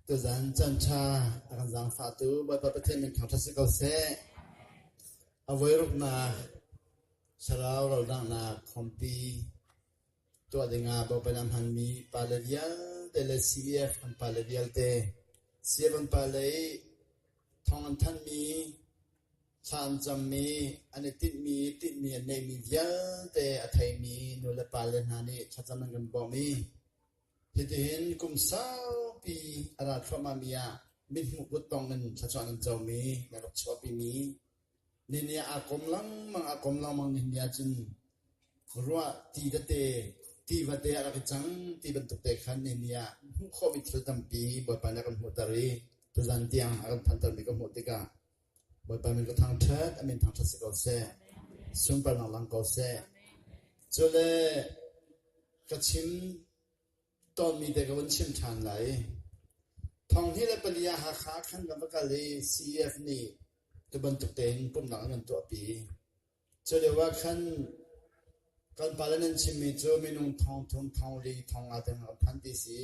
Tuzan caanṭha a kan zaangfahtu Bawipa Pathian min thangṭhat si ko seh. A voiruknak thlarau rawldanghnak khawmpi tuah dingah Bawipa nih a hmanmi pale vialte le CEF kan pale vialte, CEF an pale i thawng an thanhmi, thla an cammi, an i tinhmi, tinhmi an neihmi vialte a theimi nu le pale hna nih thlacam an kan bawmh i Hitihin kum saupi a ra thluahmahmi ah mithmuh kuttong in thluachuah nan comi nan rak chuahpimi nini ah aa kom lengmang aa kom lengmang nihin ahcun ruah ti tete tiva te a rak i cang ti bantuk te khan nini ah hmuh khawhmi thil tampi Bawipa nih a kan hmuhter i tuzan tiang a kan phantermi ka hmuh tikah Bawipa min ka thangṭhat, a min thangṭhat si ko seh. Sunparnak lang ko seh. Cule Ka chim tawnmi te ka vun chim ṭhan lai. Thonghnih le pali ah Hakha khan kan va kal i CEF nih tu bantuk tein pumhnak an kan tuahpi. Cu lio ah khan kan pale nan chimmi cu minung thong thum, thong li, thong nga tiang kan phan ti si.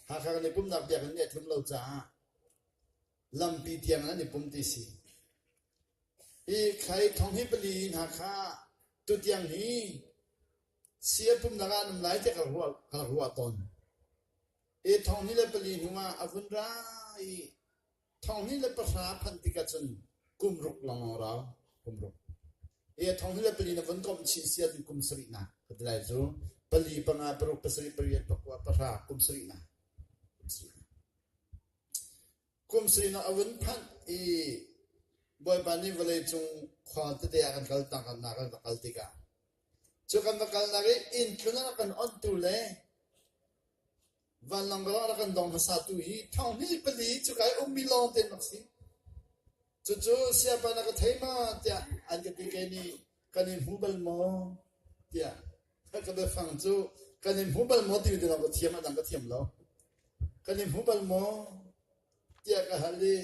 Hakha kan i pumhnak biakinn nih a tlum lo caah lampi tiang an i pum ti si. Hi khai thong hi pali hna kha tutiang hi Sia pumnak ah an um lai tiah ka rak ruah tawn. I thong hnih le pali hnuah a vun ra i thong hnih le pahra a phanh tikah cun kum ruk lengmang rau, kum ruk. I thong hnih le pali na vun komh chih si ahcun kum sarihnak ka ti lai cu. Pali, panga, paruk, pasarih, pariat, pakua, pahra, kum sarihnak. Kum sarihnak. Kum sarihnak a vun phanh i Bawipa nih vawleicung khua tete ah kan kal tak kan va kal tikah Cu kan va kalnak i inn tlun a rak kan onhtu le vanlawng a rak kan dong hmasatu hi thonghnih pali cuka i ummi lawng te an rak si. Cucu siapa na ka thei ma tiah an ka ti kei nih kan in hmu bal maw tiah ka biafang cu kan in hmu bal maw timi te lawng ka thiam a dang ka thiam lo. Kan in hmu bal maw tiah ka hal i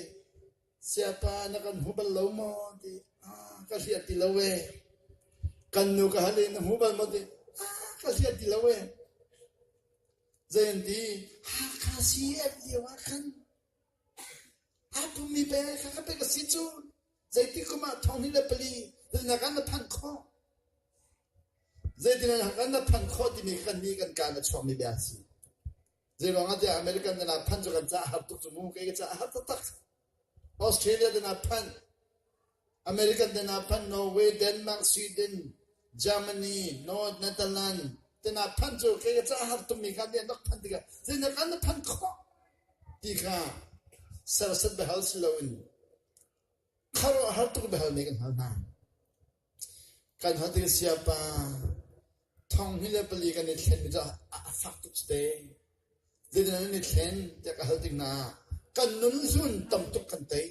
Siapa na kan hmu bal lo maw ti ah ka hriat ti lo ee. Kan nu ka hal i na hmu bal maw ti ah ka hriat ti lo ee. Zei an ti Hakha CF lio ah khan aa pummi pe kha ka pek a si cu zeitik kum ah thong hnih le pali zeinak ah na phanh khawh zeitin ah na phanh khawh timi kan nih kan kaan a chuakmi bia a si. Zeiruangah tiah American na phanh cu kan caah har tuk cu mu kei ka caah har taktak. Australia na phanh, American na phanh, Norway, Denmark, Sweden, Germany, North Netherlands tena phanh cu kei ka caah har tukmi kha nih an rak phanh tikah zeinak an na phanh khawh ti kha serset biahal si loin khuaruahhar tuk biahal nih kan hal hna. Kan hal tik siapa thong hnih le pali kan i thlenmi cu a fak tuk te. Zeitin an i thlen tiah ka hal tik hna ah kan nun hlun tam tuk kan tei.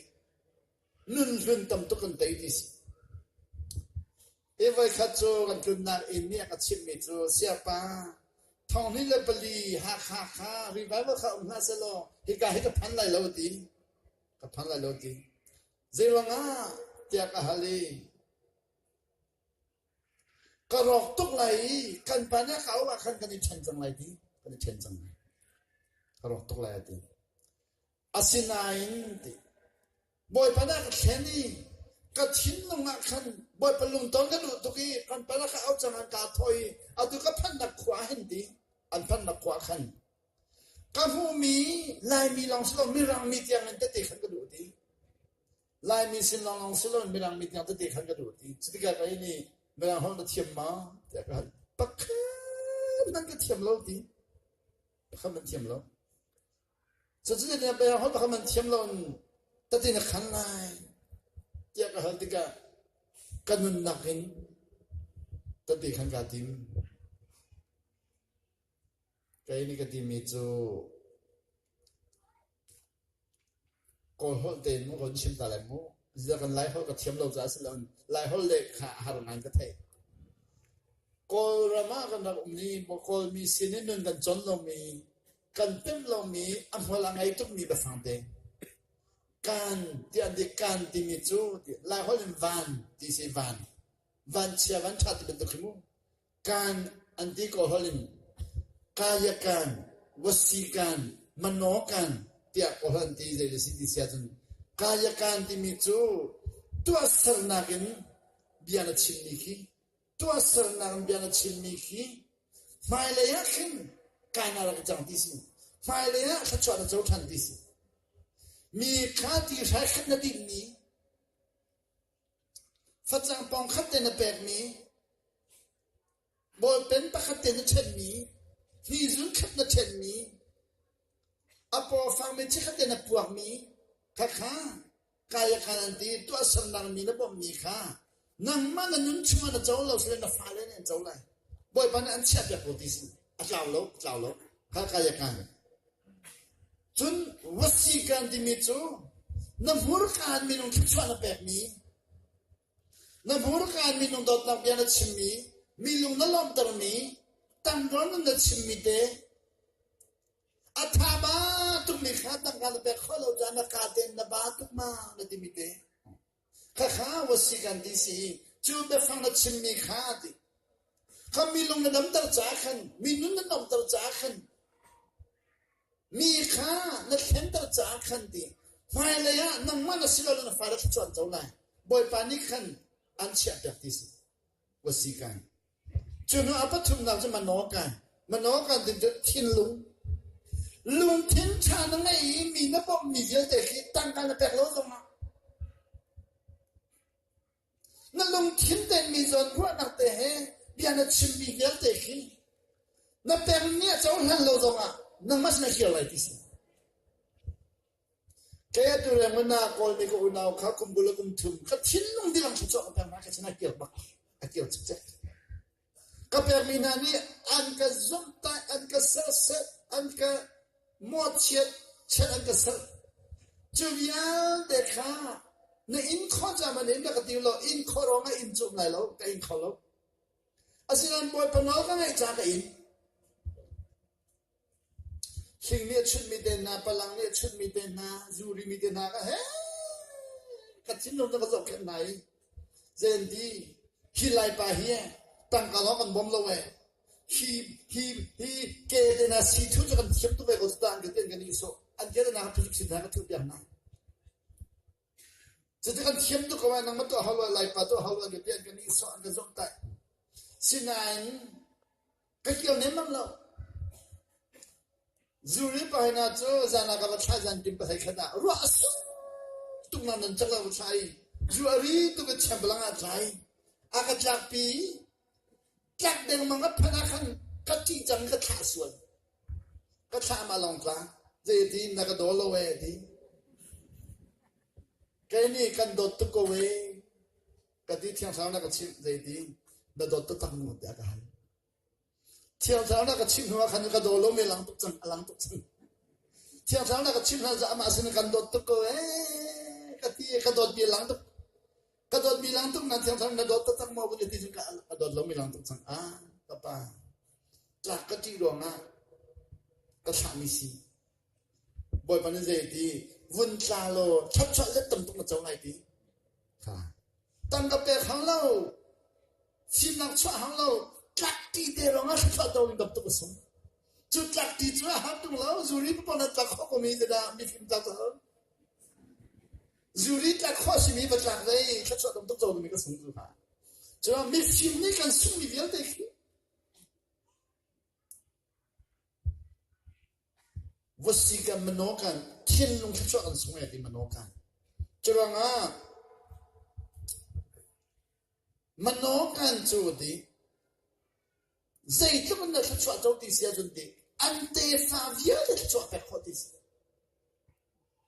Nun hlun tam tuk kan tei ti si. Hi voikhat cu kan tlunnak inn nih a ka chimhmi cu siapa thong hnih le pali Hakha kha revival kha um hlah sehlaw hika hi ka phan lai lo ti. Ka phan lai lo ti. Zeiruangah tiah ka hal i ka rawk tuk lai i kan pa nih a ka auh ah khan kan i ṭhen cang lai ti kan i ṭhen cang lai. Ka rawk tuk lai a ti. Asinain ti Bawipa nih a ka thlen i ka thinlung ah khan Bawipa lungton ka duh tuk i kan pa ka auh cang an ka thawh i atu ka phanhnak khua ah hin ti an phanhnak khua ah khan Ka hmuhmi Laimi lawng si lo Mirang mi tiang in tete khan ka duh ti. Laimi sin lawnglawng si lo Mirang mi tiang tete khan ka duh ti. Cutikah kei nih Mirang holh na thiam ma tiah ka hal. Pakhat nan ka thiam lo ti. Pakhat nan thiam lo. Cucu nih Mirang holh pakhat nan thiam lo in tete na khan lai tiah ka hal tikah ka nunnak in tete khan kaa tim. Kei nih ka timi cu Kawl holh tein maw kan chim ta lai mu. Ziah kan Lai holh ka thiam lo caah si loin Lai holh leh kha a har ngai ka theih. Kawlram ah kan rak um i Kawlmi sin in nun kan cawn lomi, kan pemh lomi, a hmual a ngei tukmi biafang te. Kan ti an ti kan timi cu Lai holh in van ti si van. Vanchia van ṭha ti bantuk khi mu. Kan an ti ko holh in Kayakan, Wasikan, Manokan. tiah kawhlan ti zei a si ti si ahcun kayakan timi cu tuahsernak in bia na chimmi khi tuahsernak in bia na chimmi khi hmailei ah khin kai na rak i cang ti si. Hmailei ah thluachuah na co ṭhan ti si. Mi kha ti hrai khat na dinmi facang pawng khat te na pekmi Bawlpen pakhat te na ṭhenmi, hnizun khat na ṭhenmi, a pawfangmi chikkhat te na puakmi khakha kaya khan an ti tuahsernak mi na bawmhmi kha nangmah na nun chungah na co lo sile na fale nih an co lai. Bawipa nih an chiahpiak ko ti si. A tlau lo, a tlau lo. Kha kaya khan. Cun wasi kan timi cu na hmurka in minung thluachuah na pekmi Na hmurka in minung dawtnak bia na chimmi, mi lung na lawmhtermi, tangdor nun na chimmi te, a tha ba tukmi kha tangka na pek khawh lo caah na ka tein na ba tuk ma na timi te. Khakha wasi kan ti si cu biafang na chimmi kha ti. Kha mi lung na damter caah khan, mi nun na lawmhter caah khan, Mi kha na thlenter caah khan ti hmailei ah nangmah na si lo na fale thluachuah an co lai. Bawipa nih khan an chiahpiak ti si. Wasi kai. Cu hnu a pathumnak cu manaw kai. Manaw kan ti cu thinlung. Lungthin ṭha na ngei i mi na bawmhmi vialte khi tangka na pek lo zongah Na lungthin tein mi zawn ruahnak te he bia na chimmi vialte khi na pengmi a cohlan lo zongah nangmah sin a kir lai ti si. Kei atu reng na Kawlmi ka unau kha kum kul le kum thum ka thinlung dilang thluachuah ka pek hna ka sin a kir bak a kir cikcek. Ka pekmi hna nih an ka zumhtaih, an ka serhset, an ka mawhchiat, chiat an ka serh. Cu vialte kha na in khawh caah man in na ka ti law in khawh ruangah in cu um lai lo, ka in kho lo. Asinain Bawipa nawl ka ngaih caah ka in. Hling nih a chunhmi te hna, palang nih a chunhmi te hna, zurimi te hna ka he ka thinlung cu ka zohkhenh hna i zei an ti hi Laipa hi tangka lawng kan bawm lo ee hi hi hi ke te hna si thu cu kan thiam tuk ve ko cu ta an ka ti an ka nihsawh an ke te hna ka thutuk sin hna ka thuh piak hna cucu kan thiam tuk ko ee nangmah tuah hau lo Laipa tuah hau lo an ka ti an ka nihsawh an ka zomhtaih sinain Ka kio nemmam lo. Zuri pa hna cu zan ah ka va thlah zan tim pasai khat ah ruah a sum tuk na nan cak lo va thlah i zu a ri tuk i chembalang ah tlai. A ka tlakpi tlak dengmang a phanh ah khan ka ṭih cang ka thlah sual. Ka thlah ma lawng tla. Zei ti na ka daw lo ee ti. Kei nih kan dawt tuk ko ee. Ka ti Thiang Thlarau na ka chimh zeiti na dawt taktak maw tiah ka hal. Thiang Thlarau na ka chimh hnu ah khan ka daw lomi lang tuk cang a lang tuk cang. Thiang Thlarau na ka chimh hnu ah amah sin kan dawt tuk ko ee ka ti ka dawt mi lang tuk ka dawt mi lang tuk nan Thiang Thlarau na dawt taktak maw ka ti cun ka ka dawt lomi lang tuk cang ah ka pa tlak ka ṭih ruangah ka thlahmi si Bawipa nih zei ti vun tla law thluachuah let tam tuk na co lai ti kha tangka pek hang lo fimnak chuah hang lo tlak ti te rong ah thluachuah to in dap tuk a sung cu tlak ti cu a har tung lo zuri pa na tlak khawh ko mi dah mifim tlak cu zuri tlak khawh simi va tlak ve thluachuah tam tuk co mi ka sung cu kha cu mifim nih kan sungmi vialte khi Vasi kan mano kan thinlung thluachuah kan sung ti mano kan. Curuangah mano kan cu ti zeitluk in na thluachuah co ti si ahcun ti an tefa vialte thluachuah pek khawh ti si.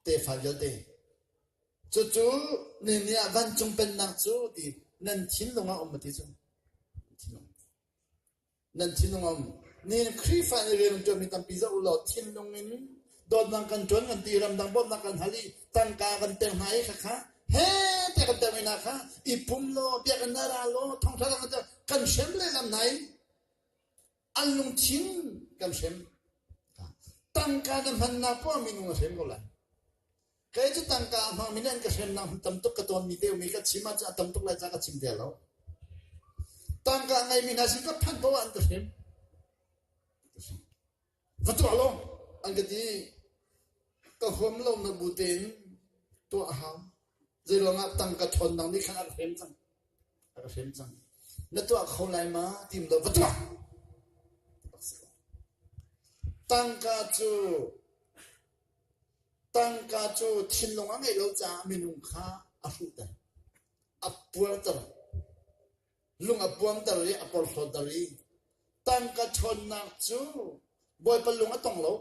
Tefa vialte. Cucu ni ah vancung pennak cu ti nan thinlung ah um ti cu. Thinlung. Nan thinlung a um. Nihin Khrihfa nih rian an ṭuanmi tampi zoh u law thinlung in dawtnak kan ṭuan kan ti ramdang bawmhnak kan hal i tangka kan pek hna i khakha he tiah kan pekmi hna kha i pum law biakinn ah ra law thawngṭha kan kan hrem lehlam hna i an lungthin kan hrem. Tangka na hmannak poah minung a hrem ko lai. Kei cu tangka a hmangmi nih an ka hremnak hmun tam tuk ka tawnmi te um i ka chim ahcun a tam tuk lai caah ka chim te lo. Tangka a ngeimi hna sin ka phanh paoh ah an ka hrem. Va tuah law an ka ti. Ka huam lo na bu tein tuah a hau. Zeiruangah tangka ṭhawnnak nih khan a ka hrem cang. A ka hrem cang. Na tuah kho lai ma tim lo va tuah. Tangka cu tangka cu thinlung a ngeih lo caah minung kha a hruhter, a puarter. Lung a puamter i a porhlawtter i tangka ṭhawnnak cu Bawipa lung a tong lo.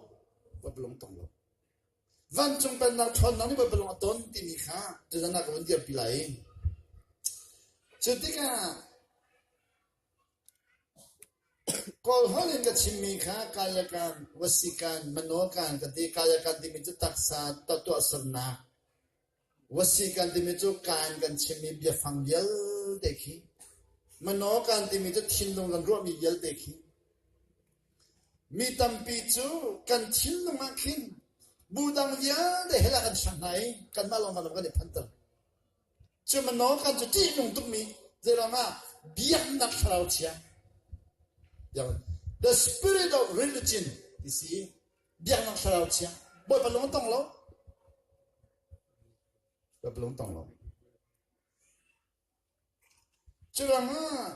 Bawipa lung a tong lo. Vancung pennak ṭhawnnak nih Bawipa lung a ton timi kha tuzan ah ka vun dirpi lai. Cu tikah Kawl holh in ka chimmi kha Kayakan, Wasikan, Manokan ka ti. Kayakan timi cu taksa tuahsernak Wasi kan timi cu kaan kan chimmi biafang vialte khi, manaw kan timi cu thinlung kan ruahmi vialte khi. Mi tampi cu kan thinlung ah khin bu dang vialte he lah kan hrang hna i kanmah lawng lawng kan i phanter. Cu manaw kan cu ṭihnung tukmi zeiruangah biaknak thlarau chia. The spirit of religion ti si biaknak thlarau chia. Bawipa lung a tong lo. Ka lung tong lo. Curuangah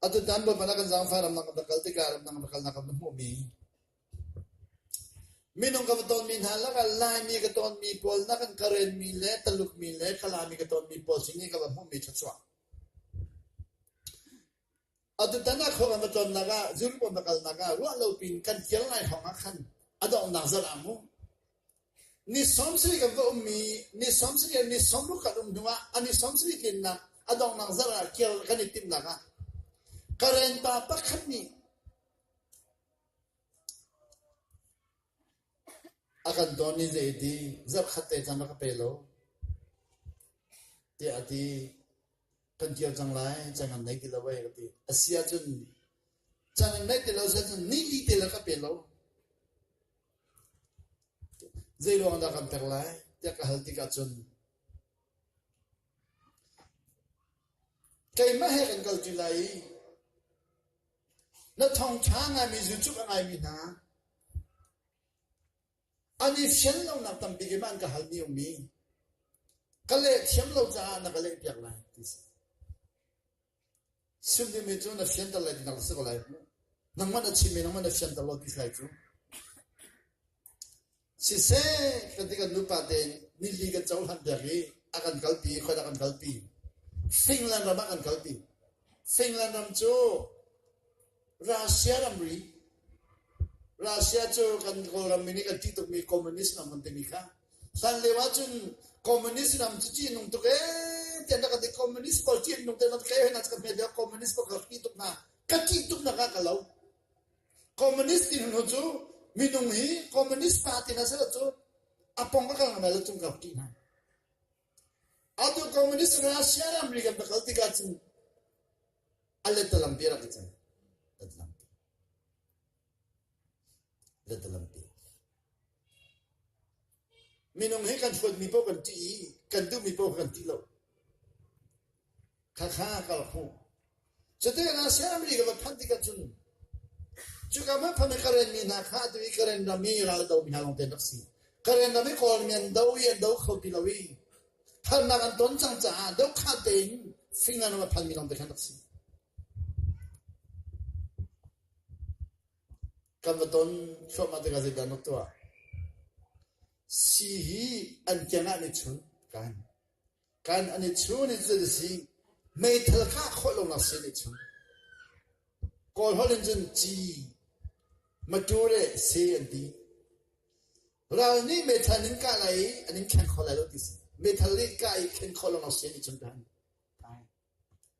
atu tan Bawipa na kan zaangfah ramdang kan va kal tikah ramdang va kalnak kan va hmuhmi minung ka va tawnmi hna lakah Laimi ka tawnmi pawl na kan Karenmi le Talukmi le Kalami ka tawnmi pawl sin i ka va hmuhmi thluachuah. Atutan ah khua kan va tlawnnak ah Zurbawn va kalnak ah ruah lo pin kan kir lai hrawng ah khan a donghnak zarh ah mu ni 70 kan va ummi ni 70 ni 60 kan um hnu ah a ni 70 tlinnak a donghnak zarh ah kir kan i timhnak ah Karen pa pakhat nih a kan tawn ni zei ti zarh khat te caan rak ka pe lo tiah a ti. Kan kir cang lai, cang an nei ti lo ei ka ti. A si ahcun cang an nei ti lo si ahcun ni li te le ka pe lo. Zei ruang dah kan pek lai tiah ka hal tikah cun keimah he kan kal ṭi lai i na thawngṭha ngaimi zucuk a ngaimi hna An i fian lonak tampi keimah an ka halmi um i ka leh thiam lo caah na ka lehpiak lai ti si. Sim timi cu na fianter lai tinak si ko lai. Nangmah na chimmi nangmah na fianter lo ti lai cu. Siseh kan ti kan nupa tein nili kan cohlan piak i a kan kalpi khoi dah kan kalpi. Finland ram ah kan kalpi. Finland ram cu Russia ramri Russia cu kan Kawlram mi nih kan ṭih tukmi communist ram kan timi kha hlan lio ahcun communist ram cu ṭih nung tuk ee tiah na kan ti communist pawl ṭih nung te na kai hna kan hme deuh communist pawl ka ṭih tuk hna ka ṭih tuk nak ah ka lo communist ti hnu cu minung hi communist party na sel cu a pong ka kal ngai lo cung ka ṭih hna atu communist Russia ramri kan va kal tikah cun A letalampi rak i cang. Letalampi. Letalampi. Minung hi kan huatmi paoh kan ṭih i kan duhmi paoh kan ṭih lo. Khakha ka rak hmuh. Cutikah ASEAN ramri ka va phanh tikah cun cuka hmanh phanh i Karen mi hna kha atu i Karen ram i raldo mi hna lawng te an rak si. Karen ram i Kawl mi an do i an do kho ti lo i Harnak an ton cang caah dohkhah tein Finland ram a phanmi lawng te khan rak si. Kan va ton thluahmah tikah zeidah an rak tuah? Si hi an keng ah an i chun. Kan. Kan an i chun i cu si meithal kah khawh lonak si an i chun. Kawl holh in cun ci, matu le se an ti. Ral nih meithal in kah lai i an in khen kho lai lo ti si. Meithal nih kah i khen khawh lo si an i chun than.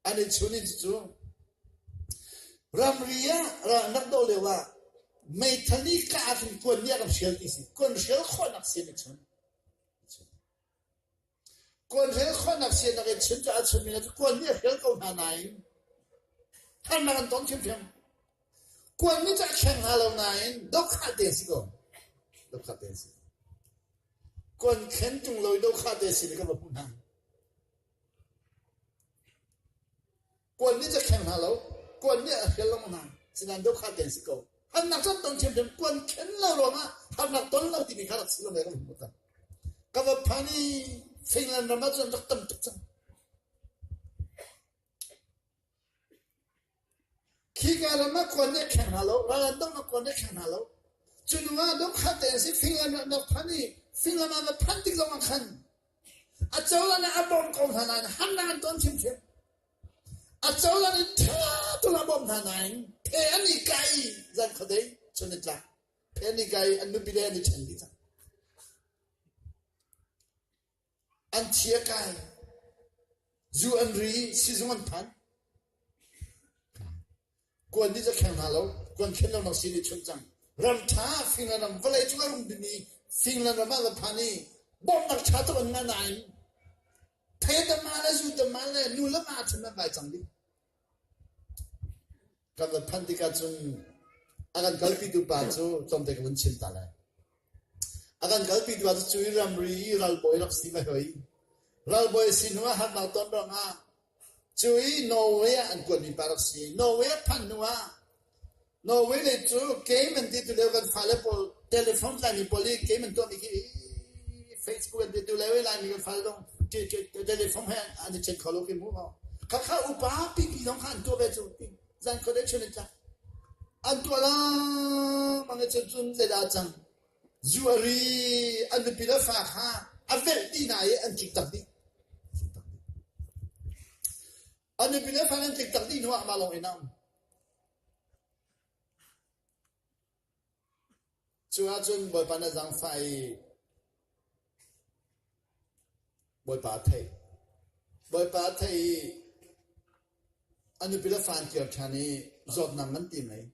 An i chun in cu ramri ah ral nak do lio ah meithal nih kah ah khin kuan nih a kan hrial ti si. Kuan hrial khawhnak si an i chun. Kuan hrial khawhnak si nak in chun cu a chunmi cu kuan nih a hrial ko hna nain harnak an tong ṭhiamṭhiam. Kuan nih cu a kheng hna lo nain dokhah te a si ko. Dokhah te a si. Kuan khen ṭung lo i dokhah te a si ni ka va hmuh hna. Kuan nih cu a kheng hna lo. Kuan nih a hrial lo hna. Sinain dokhah te an si ko. Harnak cu an tong ṭhiamṭhiam. Kuan khen lo ruangah Harnak ton lo timi kha rak si lo me ka hmu cang. Ka va phan i Finland ram ah cun rak tam tuk cang. Khika ram ah kuan nih a kheng hna lo, ral an dongh ah kuan nih a kheng hna lo. Cu hnu ah dongkhat tein si Finland ah an phan i Finland ah va phanh tik zong ah khan a cozah nih a bawmh ko hna nain harnak an ton hrimhrim. A cozah nih ṭha tuk a bawmh hna nain phe an i kai zan khuadei chun ni tlak phe an i kai an nupi le an i ṭhen dih cang. An thi a kai. Zu an ri i sizung an phan. Kuan nih a kheng hna lo. Kuan khen lo nak si nih chunh cang. Ram ṭha Finland ram vawlei cung a rum bimi Finland ram ah va phan i bawmhnak ṭha tuk an ngah nain phe tama le zu tama le nu le pa chan an vai cang dih. Kan va phanh tikah cun a kan kalpitu pa cu tlawmte ka vun chim ta lai. A kan kalpitu pa cu cui ramri i ralbawi rak si va hoi. Ralbawi si hnu ah harnak ton ruangah cui Norway ah an kuatmi pa rak si. Norway a phanh hnu ah Norway lei cu game an ti tu lio kan fale pawl telephone tlaimi pawl i game an tuahmi khi Facebook an ti tu lio i Laimi kan fale zong telephone he an i check kho lo khi mu. Khakha upa pipi zong kha an tuah ve cu zan khuadei chun in tlak. An tuah lengmang i cun cun zeidah a cang? Zu a ri, an nupi le fa kha a velh dih hna i an tlik tak dih. An nupi le fa an tlik tak dih hnuah amah lawng in a um. Cu ahcun Bawipa na zaangfah i Bawipa a theih. Bawipa a theih i a nupi le fa an kir ṭhan i zawtnak nganpi ngei.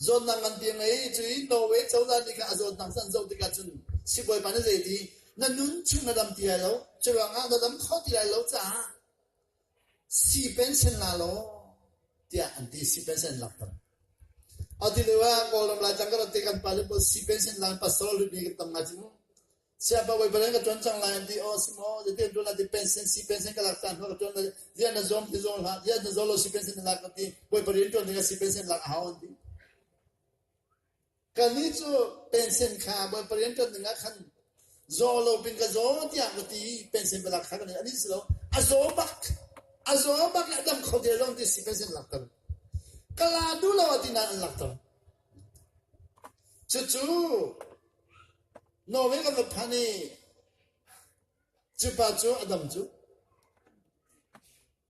Zawtnak nganpi ngei cu i Norway cozah nih khan a zawtnak cu an zoh tikah cun sibawipa nih zeiti na nun chung na dam ti lai lo, curuangah na dam kho ti lai lo caah Sii pension la law tiah an ti. Sii pension an lakter. Atu lio ah Kawlram Laitlang kan rat kan pale pawl sii pension la in pastor lut mi kan tam ngai cu. Siapa voi balen ka tuan cang lai an ti. Oh si maw zeiti an tuan lai ti pension sii pension ka lak ta hnu ka tuan lai. Ziah na zawm ti zaw hlah. Ziah na zaw lo sii pension na lak ka ti. Bawipa rian tuan ding ah sii pension lak a hau an ti. Kannih cu pension kha Bawipa rianṭuan dingah khan zaw lo pin ka zaw tiah ka ti i pension va lak kha kan anih si lo. A zaw bak, a zaw bak le a dam kho te lawng ti si pension lakter. Ka la duh lo ti nain an lakter. Cucu Norway kan va phan i cu pa cu a dam cu.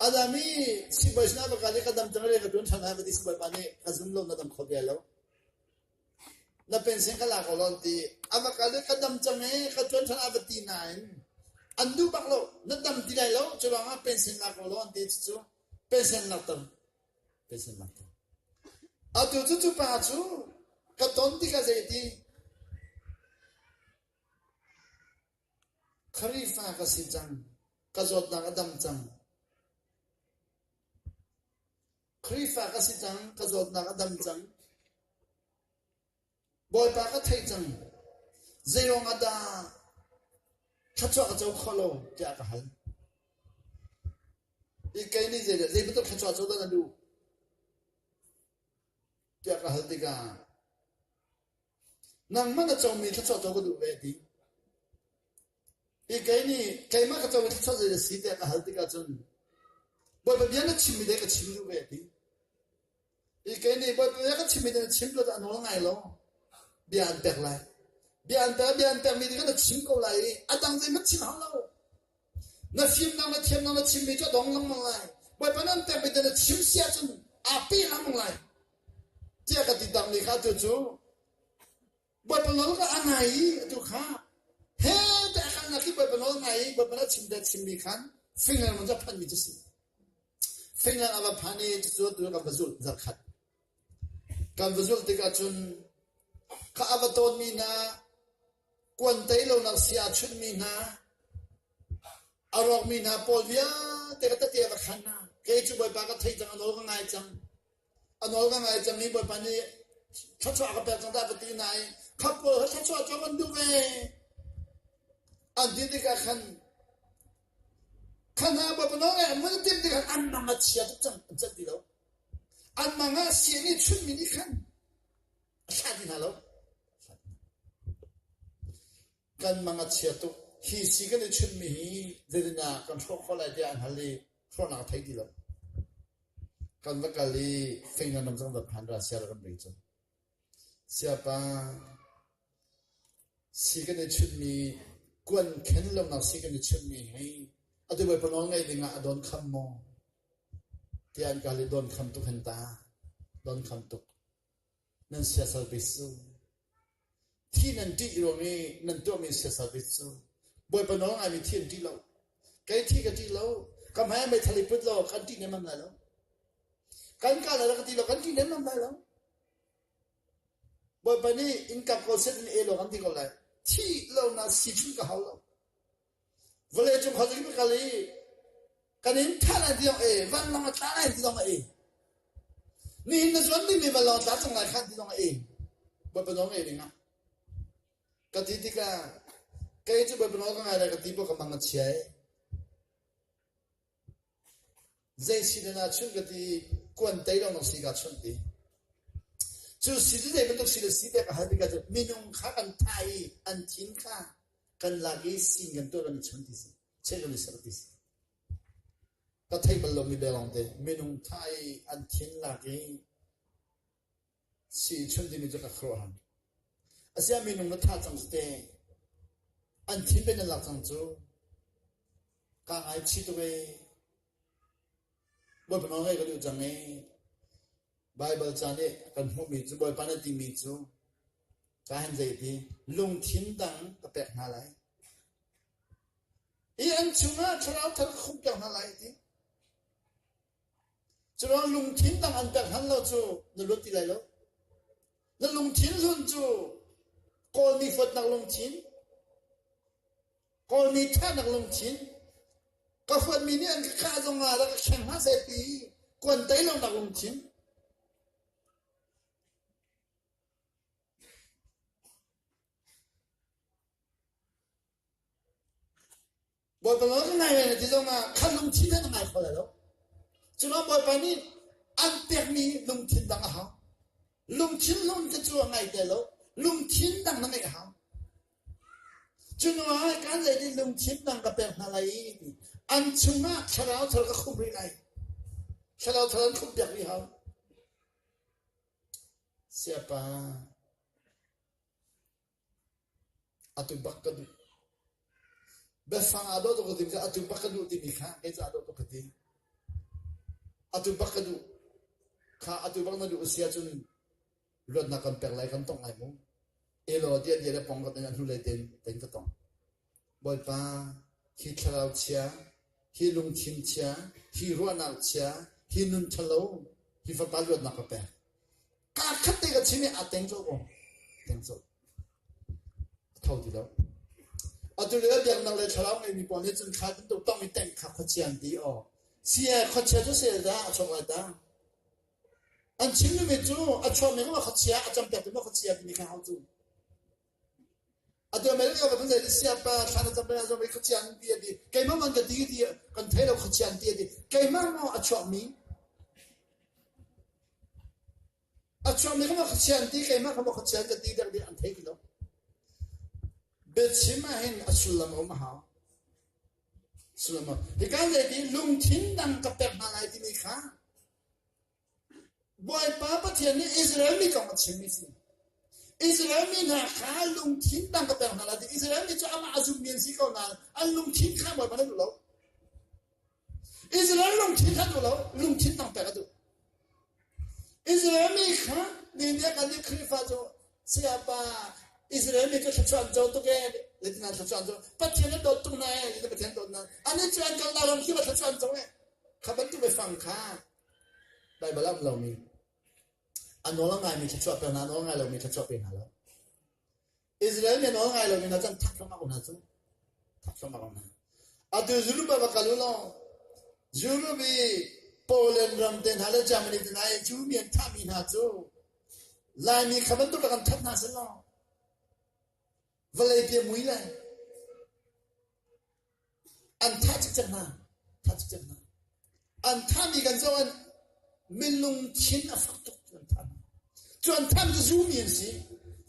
A dam i sibawi sinah va kal i ka dam cang le ka ṭuan ṭhan lai va ti sibawipa nih ka zum lo na dam kho ve lo. Na pension ka la ko lo an ti. A va kal i ka dam cang i ka ṭuan ṭhan a va ti nain an duh bak lo. Na dam ti lai lo cu ruangah pension la ko lo an ti cucu pension lakter. Pension lakter. Atu cu cu pa cu ka ton tikah zei ti Khrihfa ka si cang. Ka zawtnak a dam cang. Khrihfa ka si cang. Ka zawtnak a dam cang. Bawipa ka theih cang. Zeiruang ah dah thluachuah ka co kho lo tiah ka hal. I kei nih zei zei bantuk thluachuah co dah na duh tiah ka hal tikah Nangmah na comi thluachuah co ka duh ve a ti. Hi kei nih keimah ka comi thluachuah zei a si tiah ka hal tikah cun Bawipa bia na chimmi te ka chim duh ve a ti. Hi kei nih Bawipa bia ka chimmi te na chim lo a nawl ngai lo. Bia an pek lai. Bia an pek bia an pekmi te kha na chim ko lai i a dang zeihmanh chim hau lo. Na fimnak na thiamnak na chimmi cu a dong lengmang lai. Bawipa nan pekmi te na chim si ahcun aa pe lengmang lai. Tiah ka ti takmi kha tu cu Bawipa nawl ka a ngai i atu kha he te a kalnak hi Bawipa nawl ngai i Bawipa na chim te chimmi khan Finland mun cu a phanmi cu si. Finland a va phan i cucu tu kan va zulh zarkhat. Kan va zulh tikah cun kha a va tawnmi hna kuan tei lonak si a chunhmi hna a rawkmi hna pawl vialte ka tete a va khan hna. Kei cu Bawipa ka thei cang a nawl ka ngai cang. A nawl ka ngai cang i Bawipa nih thluachuah ka pek cang dah ka ti nain kha pawl kha thluachuah cu an duh ve. An ti tikah khan kha hna Bawipa nawl ngai an vun i timh tikah an mang a chia tuk cang an celh ti lo. An mang ah sia nih chunhmi nih khan a thlah ti hna lo. Kan mang a chia tuk. Hi si kan i chunhmi hi zeitindah kan hrawh khawh lai tiah an hal i hrawhnak a thei ti lo. Kan va kal i Finland ram zong va phan Russia ram ri cu. Siapa si kan i chunhmi kuan khen lonak si kan i chunhmi hi atu Bawipa nawl ngaih dingah a dawn kham maw? Tiah an kal i dawn kham tuk hen ta. Dawn kham tuk. Nan siasal bik cu. Thi nan ṭih ruang i nan tuahmi siasal bik cu Bawipa nawl ngaimi thi an ṭih lo. Kei thi ka ṭih lo. Ka hmai ah meithal i put law kan ṭih nemmam lai lo. Kan kah lai ka ti lo, kan ṭih nemmam lai lo. Bawipa nih in kap ko set in e law kan ti ko lai. Thih lo na si chung ka hau lo. Vawlei cung khuazing ka kal i kan in thah lai ti zong e, vanlawng a tla lai ti zong e. Nihin na zuan dingmi vanlawng a tla cang lai khan ti zong e. Bawipa nawl ngei ding ah. Ka ti tikah kei cu Bawipa nawl ka ngai lai ka ti pawh ka mang a chia e. Zei si na chunh ka ti kuan tei lawng si ka chunh ti. Cu si cu zei bantuk si le si pek a hal tikah cu minung kha kan thah i an thin kha kan lak i sin kan tuah kan i chun ti si. Cheh kan i ser ti si. Ka thei bal lomi bia lawng te minung thah i an thin lak i si chun timi cu ka khuaruahhar. Asiah minung na thah cang te an thin pe nan lak cang cu ka ngaichih tuk ee. Bawipa nawl ngaih ka duh cang ee. Baibal ca nih kan hmuhmi cu Bawipa na timi cu ka han zei ti lungthin dang ka pek hna lai. Hi an chungah thlarau thar ka khumh piak hna lai ti. Curuang lungthin dang an pek hlan lo cu na luat ti lai lo. Na lungthin hlun cu Kawlmi huatnak lungthin, Kawlmi thahnak lungthin, ka huatmi nih an ka khah zong ah rak ka kheng hna seh ti kuan tei lonak lungthin. Bawipa nawl ka ngai lai ti zongah kha lungthin kha na ngai kho lai lo. Curuang Bawipa nih an pekmi lungthin dang a hau. Lungthin lung te cu a ngai te lo. Lungthin dang na ngeih a hau. Cu hnuah kan zei ti lungthin dang ka pek hna lai i an chungah thlarau thar ka khumh rih lai. Thlarau thar an khumh piak rih hau. Siapa Atu bak ka duh. Biafang aa dawh tuk ka timi atu bak ka duh timi kha kei cu aa dawh tuk ka ti. Atu bak ka duh. Kha atu bak na duh a si ahcun luatnak kan pek lai kan tong lai mu. Elaw tiah dia le pong ka ten hnulei ten ten ka tong. Bawipa, hi thlarau chia, hi lungthin chia, hi ruahnak chia, hi nun ṭhalo, hi fapa luatnak ka pek. Kaa khat te ka chim i aa teng colh ko. Teng colh. A tho ti lo. Atu lio biaknak le thlarau ngeimi pawl nih cun kha bantuk tong i teng kha khuachia an ti aw. Sia khuachia cu sel dah a chuak lai ta. An chimmi cu a chuakmi kha khuachia a campiak tu ma khuachia timi kha hau cu. Atu America ka zei siapa thlan a cam zong khuachia an ti a ti. Keimah man ka ti ti kan thei lo khuachia an ti a ti. Keimah maw a chuakmi A chuakmi kha maw khuachia an ti keimah kha maw khuachia an ka ti dek dih an thei ti lo. Biachim ah hin a sullam a um a hau. Sullam a Hika zei ti lungthin dang ka pek hna lai timi kha Bawipa Pathian nih Israel mi kong a chimmi si. Israel mi hna kha lungthin dang ka pek hna lai ti Israel mi cu amah a zummi an si ko nain an lungthin kha Bawipa nih a duh lo. Israel lungthin kha duh lo, lungthin dang pek a duh. Israel mi kha ni nih kan nih Khrihfa cu sayapa Israel mi cu thluachuah an co tuk ee zeitin an thluachuah an co Pathian an dawt tuk hna ee zeitin Pathian dawt hna ani cu an kal ram khi thluachuah an co ee kha bantuk biafang kha Baibal ah um lomi a nawl a ngaimi thluachuah pe hna a nawl ngai lomi thluachuah pe hna lo Israel mi nawl ngai lomi hna cu an thak thluahmah ko hna cu. Thak thluahmah ko hna. Atu Europe ah va kal u law Europe i Poland ram te hna le Germany te hna i Jew mi an thahmi hna cu Laimi kha bantuk rak an that hna seh law vawlei pi a mui lai. An thah cikcek hna. Thah cikcek hna. An thahmi kan zoh an minung thin a fak tuk an thah hna. Cu an thahmi cu zumi an si.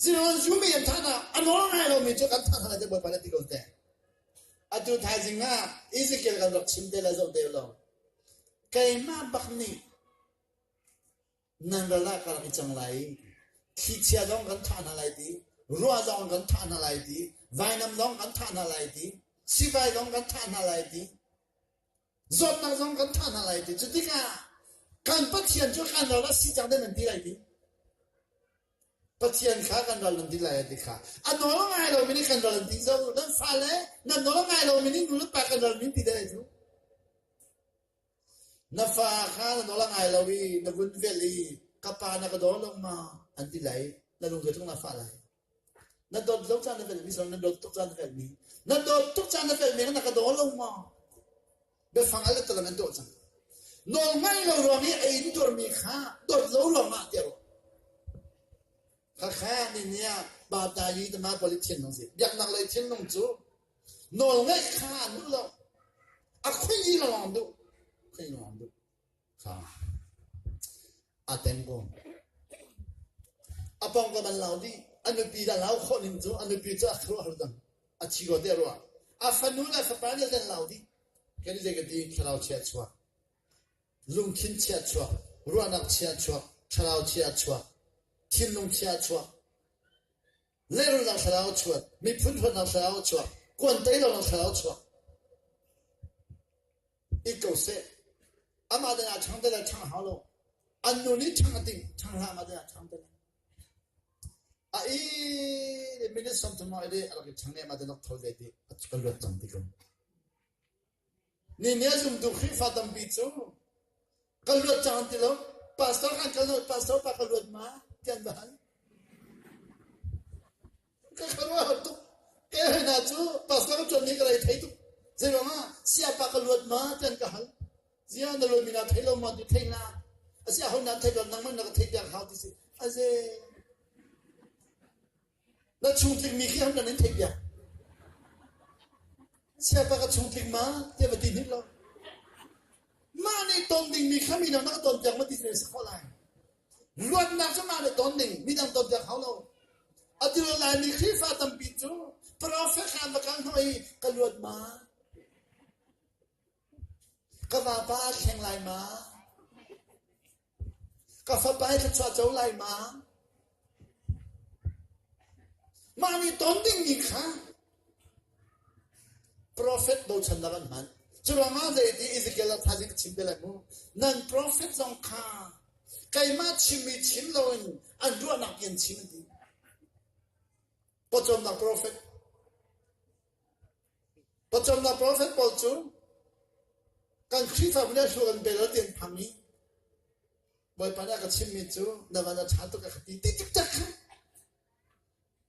Sinain zumi an thah hna, a nawl ngai lomi cu kan thah hna lai ti Bawipa nih a ti ko teh. Atu thaizing ah Ezekiel kan rak chim te lai zoh te lo. Keimah bak nih nan ral ah ka rak i cang lai i thlichia zong kan thah hna lai ti, ruah zong kan thah hna lai ti, vainam zong kan thah hna lai ti, sivai zong kan thah hna lai ti, zawtnak zong kan thah hna lai ti. Cu tikah kan Pathian cu kan ral a si cang te nan ti lai ti. Pathian kha kan ral nan ti lai ti kha a nawl ngai lomi nih kan ral an ti zo nan fale nan nawl ngai lomi nih nu le pa kan ral min ti te lai cu. Na fa kha na nawl a ngai lo i na vun velh i ka pa na ka daw lo ma an ti lai. Na lung tung na fah lai. Na dawt lo caan na velhmi na dawt tuk caan na velhmi. Na dawt tuk caan na velhmi na ka daw lo ma? Biafang al talam an tuah cang. Nawl ngai lo ruang i a in tuarmi kha dawt lo ruang ah tiah ruah. Khakha ni nia pa ta yi tama poli thinlung si. Biaknak lei thinlung cu Nawlngaih kha an duh lo. A khui lawng an duh. Khui lawng an duh. Kha. A teng ko. A pawngkam an lau dih. A nupi dah lau khawh ning cu a nupi cu a khuaruahhar cang. A thi ko te ruah. A fanu le fapa nih an lau dih. Kan zei ka ti thlarau chia chuak. Lungthin chia chuak. Ruahnak chia chuak. Thlarau chia chuak. Thinlung chia chuak. Lehrulhnak thlarau a chuak, miphun huatnak thlarau a chuak, kuan tei lonak thlarau a chuak. I ko seh. Amah dang ah ṭhang te le ṭhang hau lo. An nu nih ṭhang a ting, ṭhang hlah amah dang ah ṭhang te le. A i le minute 30 i a rak i ṭhang ne amah dang tho ve ti a ka luat cang ti ko. Ni nih a zumtu Khrihfa tampi cu ka luat cang an ti lo. Pastor kan kal lo, pastor pa ka luat ma ti an va hal. Ka khuaruahhar tuk. Ke hna cu pastor ka ṭuan ni ka rei thei tuk. Zeiruangah siapa ka luat ma ti an ka hal. Zia na luat mi na thei lo ma ti thei na. Asi aho nan thei lo nangmah na ka thei piak hau ti si. Aze. Na chungtlikmi khi han nan in theih piak. Siapa ka chungtlik ma tiah va ti hnik lo. Mah nih ton dingmi kha mi dang na ka ton piak ma ti si khawh lai. Luatnak cu mah nih ton ding, midang ton piak hau lo. Atu Laimi Khrihfa tampi cu profet kha an va kal hnawh i ka luat ma? Ka vapa a thleng lai ma? Ka fapa hi thluachuah co lai ma? Mah nih ton dingmi kha profet bochannak an hman. Curuangah zeiti Ezekiel ah thaizing ka chim te lai mu. Nan profet zong kha keimah chimmi chim loin an ruahnak in chim an ti. Pawcawmnak profet. Pawcawmnak profet pawl cu kan Khrihfabu nih a hlu kan pe lo ti an phang i Bawipa nih a ka chimmi cu na van a ṭha tuk a ka ti ti cikcek kha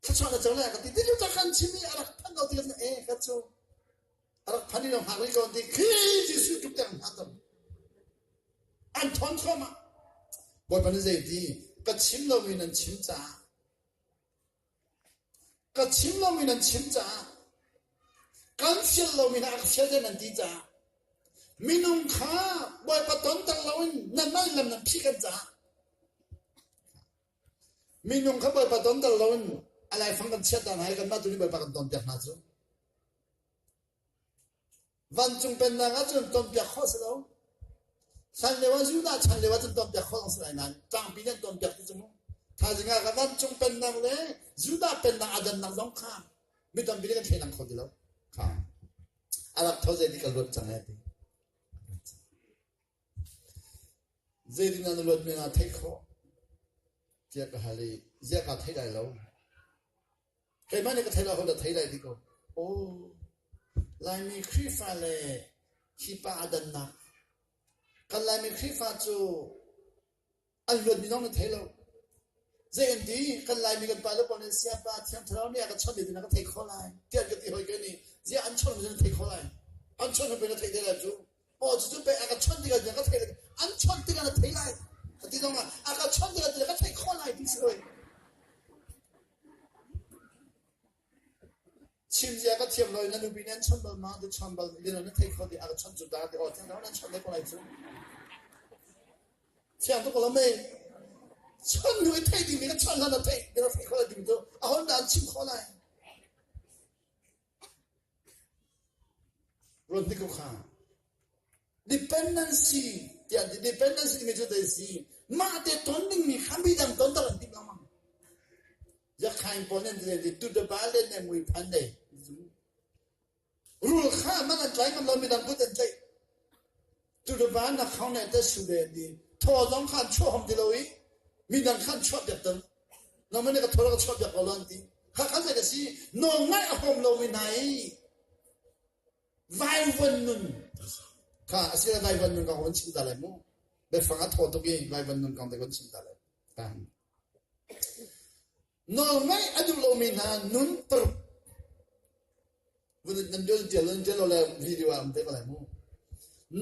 thluachuah na co lai a ka ti ti cikcek kha an chim i a rak phan lo ti kan e ka cu a rak phan i lo hngak rih ko ti khi Jesuh tuk tiang hna tam an ṭhawn thluahmah Bawipa nih zei ti ka chim lomi nan chim caah Ka chim lomi nan chim caah kan fial lomi hna a ka fial nan ti caah minung kha Bawipa tonter loin nanmah lam nan phih kan caah minung kha Bawipa tonter loin a laifang kan chiat hna i kanmah tu nih Bawipa kan tonpiak hna cu. Vancung pennak ahcun tonpiak khawh a si lo. Hlan lio ah Judah chan lio ahcun tonpiak khawh a si lai nain tlangpi nih an tonpiak ti cu mu. Thaizing ah ka vancung pennak le Judah pennak aa dannak zong kha mi tampi nih kan thleilang kho ti lo. Kha a rak tho zei ti ka luat cang ai ti. Zeitin na luat mi na theih khawh? Tiah ka hal i ziah kaa thei lai lo. Keimah nih ka thei lo ho dah thei lai ti ko. Aw, Laimi Khrihfa le hi pa a dannak. Kan Laimi Khrihfa cu an luatmi zong na thei lo. Zei an ti? Kan Laimi kan pa le pawl nih siapa thiang thlarau nih a ka chawnh ti na ka thei kho lai. Tiah ka ti hoi ke nih ziah an chawnh mi na thei kho lai. An chawnh hnu na thei te lai cu. Aw cucu pei a ka chawnh tikah ka thei lai. An chawnh tikah na thei lai. Ka ti zong ah a ka chawnh tikah ka thei kho lai ti si hoi. Chim zia ka thiam lo i na nupi nih an chawnh bal ma ti chawnh bal ti na thei kho ti a ka chawnh cu ta ti aw thiang thlarau nan chawnh ve ko lai cu. Thiang tuk ko lo mei. Chon hnu i theih dingmi ka chon hlan ah theih ka theih khawh lai ding cu aho dah an chim khawh lai? Ruat hnik ko kha. Dependency tiah dependency timi cu zei si? Mah te ton dingmi kha midang ton ter an timh lengmang. Yakhain pawl nan ti tu da ba le ne mui phan dei. Rul kha man an tlai ngam lo midang kut an tlaih. Tu da ba na khong ne te su le ni. Thaw zong khan chuah hom ti lo i midang khan chuah piak tan. Nangmah nih ka thaw ka chuah piak ko lo an ti. Kha kha zei ka si nawl ngaih a huam lomi hna i vaivuan nun kha a si vaivuan nun kong kan chim ta lai mu. Biafang a thaw tuk i vaivuan nun kong te kan chim ta lai. Nawl ngaih a duh lomi hna nun paruk nan dul tial nan tial le video ah am te ko lai mu.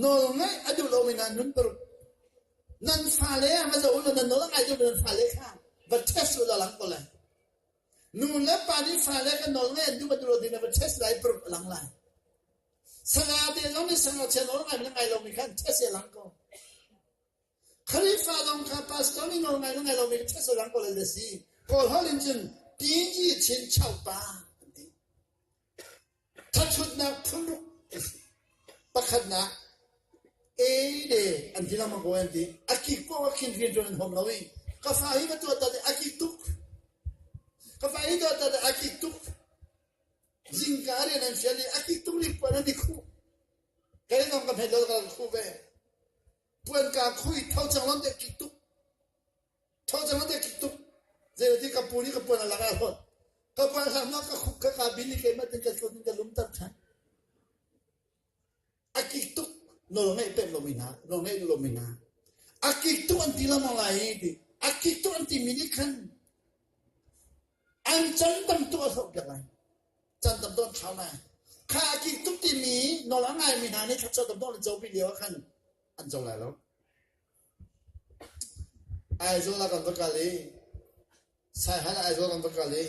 Nawl ngaih a duh lomi hna nun paruk nan fale ah va zoh nan nawl a ngai duh nan fale kha va test u la lang ko lai. Nu le pa nih fale ka nawl ngai an duh duh lo ding va test lai paruk a lang lai. Sanga te zong nih sanga chia nawl ngai ngai lomi khan test a lang ko. Khrihfa zong kha pastor nih nawl ngai ngai lomi test a lang ko lai si. Kawl holh in cun tinji chin chau pa an ti. Thathutnak phunruk pakhatnak ei le an ti lengmang ko an ti. A kik paoh ah khin rian ṭuan an huam lo i ka fa hi va tuah ta a kik tuk. Ka fa hi tuah ta a kik tuk. Zingka rian an fial i a kik tuk nih puan an i khuh. Kei zong ka hmet lo ka khuh ve. Puan kaa khuh i tho cang lon te kik tuk. Tho cang te kik tuk. Zeiti ka pu nih ka puan a lak ah hlawt. Ka puan hlam ka khuk ka ka bin i keimah tin ka tlun in ka lumter ṭhan. A kik tuk nawl ngeih pek lomi hna, nawl ngeih lomi hna. A kik tuk an ti lengmang lai i ti. A kik tuk an timi nih khan an can tam tuk a hloh piak lai. Can tam tuk an thlau lai. Kha a kik tuk timi nawl a ngaimi hna nih thluachuah tam tuk an copi lio ah khan an co lai lo. Aizawl ah kan va kal i Saihan ah Aizawl kan va kal i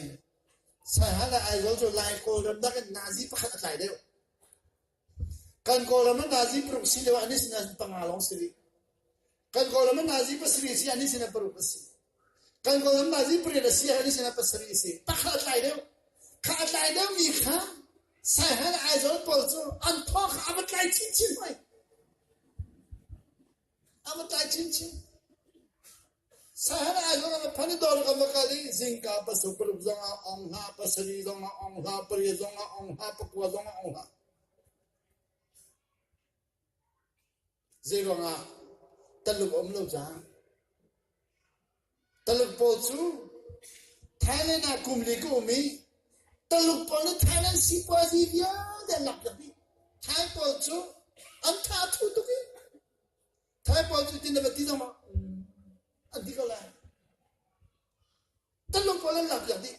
Saihan ah Aizawl cu Lai Kawlram nakin nazi pakhat a tlai deuh. Kan Kawlram ah nazi paruk si lio ah anih sinah panga lawng si rih. Kan Kawlram ah nazi pasarih si anih sinah paruk a si. Kan Kawlram nazi pariat a si ah anih sinah pasarih a si. Pakhat a tlai deuh. Kha a tlai deuhmi kha Saihan Aizawl pawl cu an thaw kha a va tlai chinchin hoi. A va tlai chinchin. Sahara Aizawl ah phan i dawr kan va kal i zingka pasuk paruk zong ah ong hlah, pasarih zong ah ong hlah, pariat zong ah ong hlah, pakua zong ah ong hlah. Zei ruangah Taluk um lo caah Taluk pawl cu Thailand ah kum li ka um i Taluk pawl nih Thailand sipuazi vialte an lak piak dih. Thai pawl cu an tha a thu tuk i Thai pawl cu tin na va ti zong ah an ti ko lai. Taluk pawl an lak piak dih.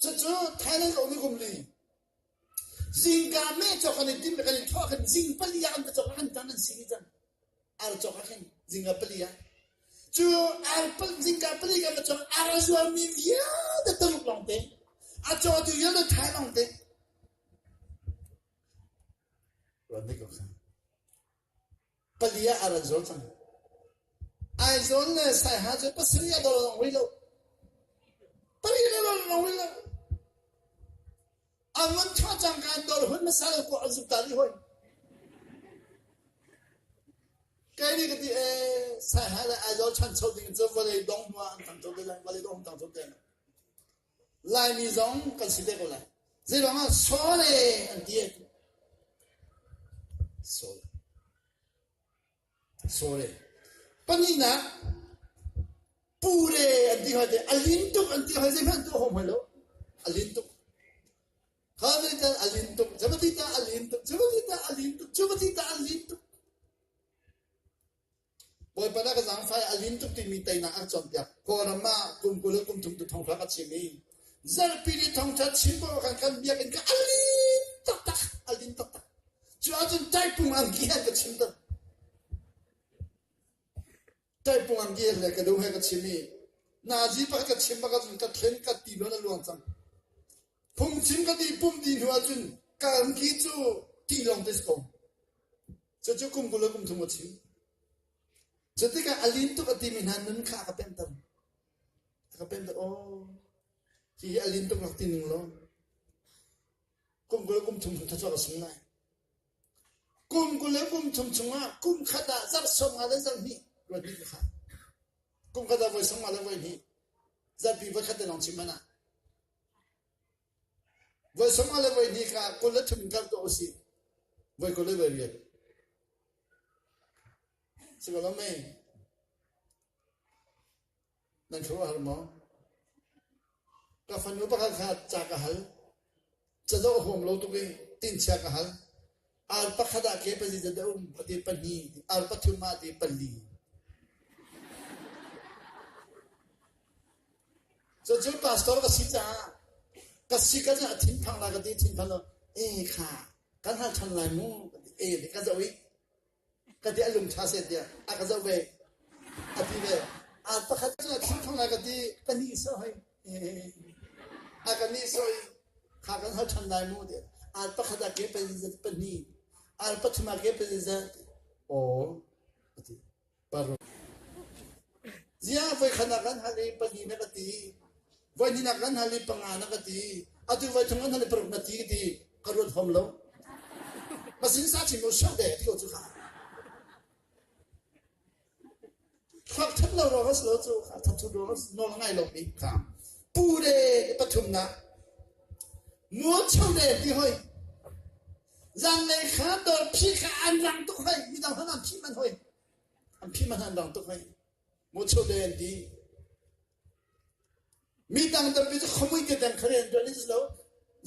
Cucu Thailand ka um i kum li. Zingka meh cawk an i tim kan i thawh khan zing pali ah an va cawk an tan an si ni cang. Ar cawk ah khin zingka pali ah. Cu ar pal zingka pali kan va cawk ar a zuarmi vialte Taluk lawng te. A cawtu vialte Thai lawng te. Ruat nih ko kha. Pali ah a ran zawl cang. Aizawl le Saiha cu pasarih a dor long rih lo. Pari a dor long rih lo. An vun thawh cang ka an dor hun hmasa lo ko an zuk ta rih hoi. Kei nih ka ti ee Saiha le Aizawl chancho ding cu vawlei dong hnu ah an thangcho te lai, vawlei dong thangcho te lai. Laimi zong kan si te ko lai. Zeiruang ah sawle an ti. Sawle. Sawle. Pahnihnak pure an ti hoi te a lin tuk an ti hoi zeihmanh tu hom hoi lo. A lin tuk. Kha ta a lin tuk. Zabati ta a lin tuk. Zabati ta a lin tuk. Zabati ta a lin tuk. Bawipa na ka zaangfah i a lin tuk timi teinak a cawnpiak. Kawlram ah kum 20 le kum thum tu thawngṭha ka chim i zarhpi ni thawngṭha chim paoh khan kan biakinn kha a lin taktak, a lin taktak. Cu ahcun taipung angki he ka chim tawn. Taipung angki he le ka duh he ka chim i nazi pakhat ka chim bak ahcun ka thlen ka ti nawn a luang cang. Phungchim ka ti pum dih hnu ahcun ka angki cu ti lawng te si ko. Cucu kum 20 le kum thum ka chim. Cu tikah a lin tuk a timi hna nun kha a ka pemhter. A ka pemhter. Aw, hihi a lin tuk rak ti ning law kum 20 kum thum thluachuah ka sung lai. Kum 20 kum thum chungah kum khat ah zarh 50 le zarh hnih ruat hnih ka kha. Kum khat ah voi 50 le voi hnih. Zarhpi voi khat te lawng chim hmanh ah. Voi 50 le voi hnih kha 23 in kal tuah usih. Voi 20 le voi riat. Si ko lo mei? Nan khuaruahhar maw? Ka fanu pakhat kha ca ka hal. Cazoh a huam lo tuk i tinchia ka hal. Ar pakhat ah ke pali zat a um, a ti pahnih, ar pathum ah a ti pali. Cucu pastor ka si caah ka si ka a thinphang la ka ti thinphang lo e kha kan hal ṭhan lai mu ka ti e ka zoh i ka ti a lung ṭha seh tiah a ka zoh ve a ti ve a pakhat cu a thinphang lai ka ti ka nih sawh hoi a ka nih sawh i kha kan hal ṭhan lai mu ti al pakhat ah ke pali zat pahnih al pathum ah ke pali zat aw a ti paruk Ziah voikhat ah kan hal i pali na ka ti voihnih nak kan hal i panga na ka ti atu voithum kan hal i paruk na ti ka ti ka ruat hom lo masin sa chim lo shau de ti ko cu kha thluak that lo ruang as lo cu kha that thu ruang as nawl ngai lo mi kha pu de pathum na mual chau de ti hoi zanlei kha dor phi kha an rang tuk hoi midang han an phi man hoi An phim an dang tuk hei. Mucho de an ti. Mi dang tampi cu khomui te dang khare an tuan is lo.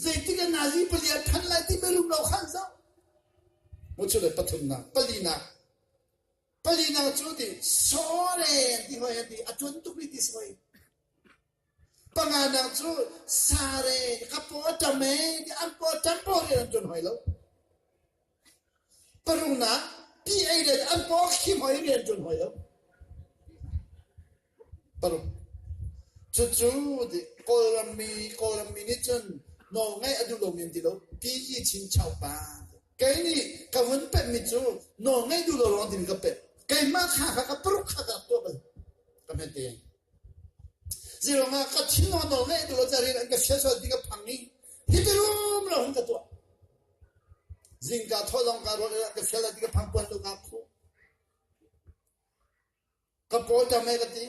Zeitik an nazi pali an than lai ti merum lo khan zo. Mucho le pathum nak pali nak pali nak cu ti sore an ti hoi an ti a tuan tuk ri ti soi. Panga nak cu sare ka paw tam e an paw tam paw rian an tuan hoi lo. Paruknak PA le an paw khim hoi rian ṭuan hoi lo. Paruk. Cucu Kawlram mi Kawlram mi nih cun nawl ngaih a duh lomi an ti lo. PE Chin Chau pa. Kei nih ka vun pemhmi cu nawl ngaih duh lo ruang timi ka pemh. Keimah kha kha ka paruk kha ka tuah bal. Ka hmet te. Zirong ah ka thinlung nawl ngaih duh lo ca rian an ka fial sual ti ka phang i hi ti rum lo hun ka tuah. Zingka thaw zong ka ruat ka fial ti ka phang puan lo ka khuh. Ka paw tam ka ti.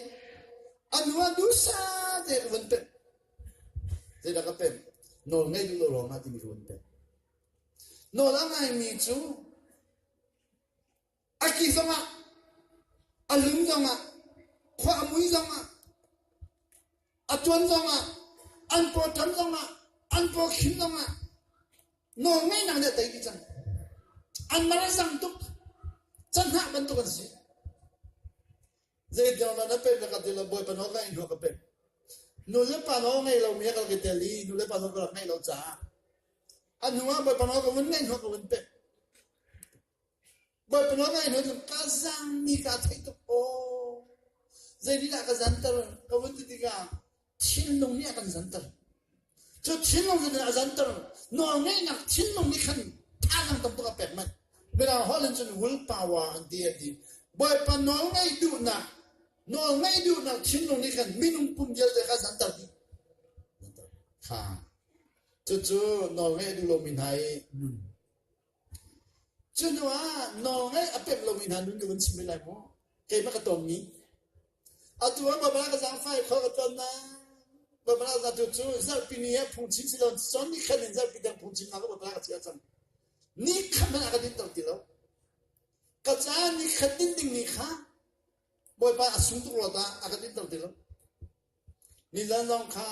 Anu ah dusa te ka vun pemh. Zeidah ka pemh? Nawl ngei duh lo ruang ah timi ka vun pemh. Nawl a ngaimi cu A ki zongah, a lung zongah, khua a mui zongah, a tuan zongah, an pawṭam zongah, an pawkhim zongah nawlngeihnak nih a tei dih cang. An mar a zang tuk. Canhnah bantuk an si. Zeitiang dah na pemh na ka ti lo Bawipa nawl ka in ka pemh. Nu le pa nawl ngei lomi a ka tel i nu le pa nawl ka rak ngeih lo caah a hnu ah Bawipa nawl ka vun ngeih hnu ka vun pemh. Bawipa nawl ngai hnu cun ka zangmi kaa theih tuk aw. Zeitindah ka zanter ka vun ti tikah thinlung nih a kan zanter. Cu thinlung nih a zanter. Nawlngeihnak thinlung nih khan thazaang tam tuk a pek manh. Mirang holh in cun will power an ti an ti. Bawipa nawlngeih duhnak nawlngeih duhnak thinlung nih khan minung pum vialte kha zanter dih. Kha. Cucu nawlngeih duh lomi hna i nun Cu hnu ah nawlngaih a pemh lomi hna nun ka vun chim rih lai maw? Keimah ka tawnmi. Atu ah Baibal ka zaangfah i khua ka tuan na. Baibal ah tu cu zarhpi ni ah phungchim si lo cun ni khat in zarhpi dang phungchimnak ka Baibal ka chia cang. Ni khat hmanh a ka dinter ti lo. Ka caah ni khat din dingmi kha Bawipa a sung tuk rua dah a ka dinter ti lo. Nizan zong kha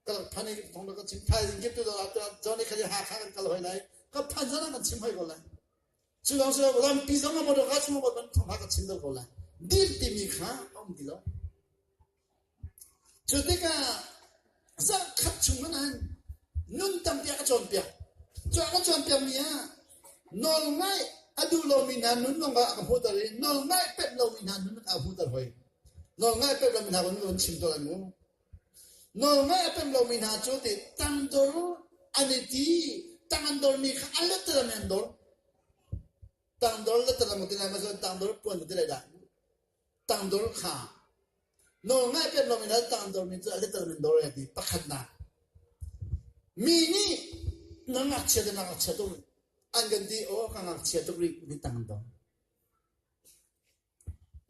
ka phan i thong ka chim thaizing kip tu John i khat Hakha kan kal hoi lai ka phan zan kan chim hoi ko lai cu lawng si lo lampi zong a motor ka chung ban thong ka chim deuh ko lai din timi kha a um ti lo cu tikah zarh khat chung man han nun tampi a ka cawnpiak cu a ka cawnpiak mi ah nawl ngai a duh lomi hna nun lawng ah a ka hmuhter i nawl ngai pet lomi hna nun a hmuhter hoi nawl ngai pet lomi hna kun chim to lai mu Nawlngaih a pem lomi hna cu ti tangdor an i ti. Tang an dormi kha a let an dor. Tangdor let an ti lai ma cun tangdor puan ti lai dah. Tangdor kha nawl ngai pek lomi le tangdor mi cu a little min dor ti pakhatnak. Mi nih na ngakchia te na ngakchia tuk an kan ti aw ka ngakchia tuk rih ni tangdor.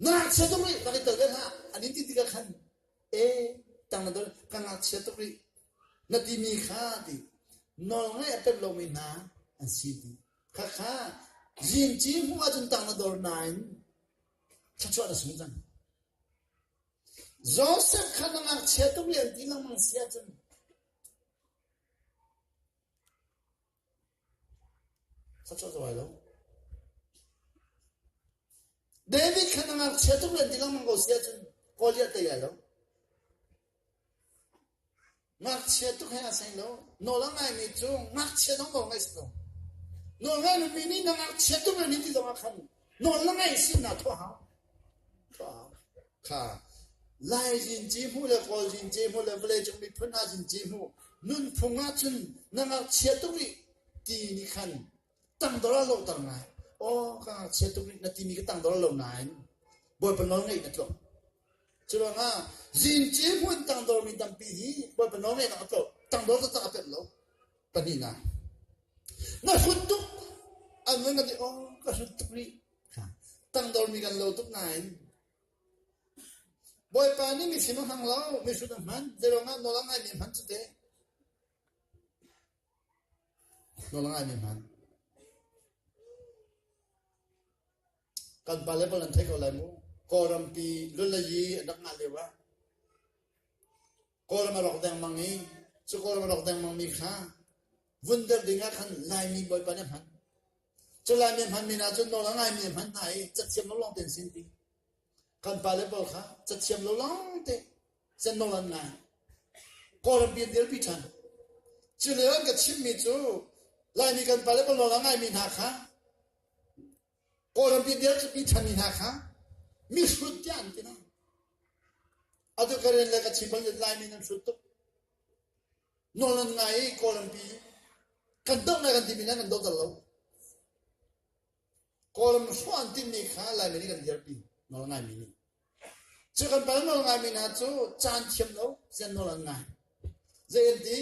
Na ngakchia tuk rih rak i tel ve hlah an in ti tikah khan e tang na dor ka ngakchia tuk rih na timi kha ti nawl ngaih a pek lomi hna an si ti. Khakha zinci hmuh ahcun tang na dor nain thluachuah na sung cang. Joseph kha na ngakchia tuk lian ti lengmang si ahcun thluachuah zawai lo. David kha na ngakchia tuk lian ti lengmang ko si ahcun Goliath tei ai lo. Ngakchia tuk he a seng lo. Nawl a ngaimi cu ngakchia dong nawl ngaih si lo. Nawl ngai lomi nih na ngakchia tuk le ti zong ah khan nawl na ngaih sin na thawh hau. Thawh hau. Kha Lai zinci hmuh le Kawl zinci hmuh le vawleicung miphun hna zinci hmuh nunphung ahcun na ngakchia tuk rih ti nih khan tangdor a lohter ngai. Aw ka ngakchia tuk rih na timi ka tangdor lo nain Bawipa nawl ngeih na tlawm. Curuangah zinci hmun tangdormi tampi hi Bawipa nawlngeihnak a tlawh tangdor taktak a pemh lo. Pahnihnak. Na hrut tuk an van kan ti oh ka hrut tuk rih. Tangdormi kan lo tuk nain Bawipa nih mifim a hmang lo, mihrut a hman. Zeiruangah nawl a ngaimi a hman cu te. Nawl a ngaimi a hman. Kan pale pawl an theih ko lai mu. Kawlrampi lulayi an rak ngah lio ah Kawlram a rawk dengmang i cu Kawlram a rawk dengmang mi kha vun der ding ah khan Laimi bawipa nih a hman. Cu Laimi a hmanmi hna cu nawl a ngaimi a hman hna i cathiam lo lawng te an sin ti. Kan pale pawl kha cathiam lo lawng te sen nawl an ngai. Kawlrampi an dirpi ṭhan. Cu lio an ka chimmi cu Laimi kan pale pawl nawl a ngaimi hna kha Kawlrampi dirpi ṭhanmi hna kha mihrut tiah an ti hna. Atu ka rian le ka chim bal Laimi nan hrut tuk. Nawl nan ngai i Kawlrampi kan doh ngai kan timi nan kan doh lo. Kawlram hrawh an timmi kha Laimi nih kan dirpi nawl ngaimi nih. Cu kan pal nawl ngaimi hna cu caan thiam lo sian nawl an ngai. Zei an ti?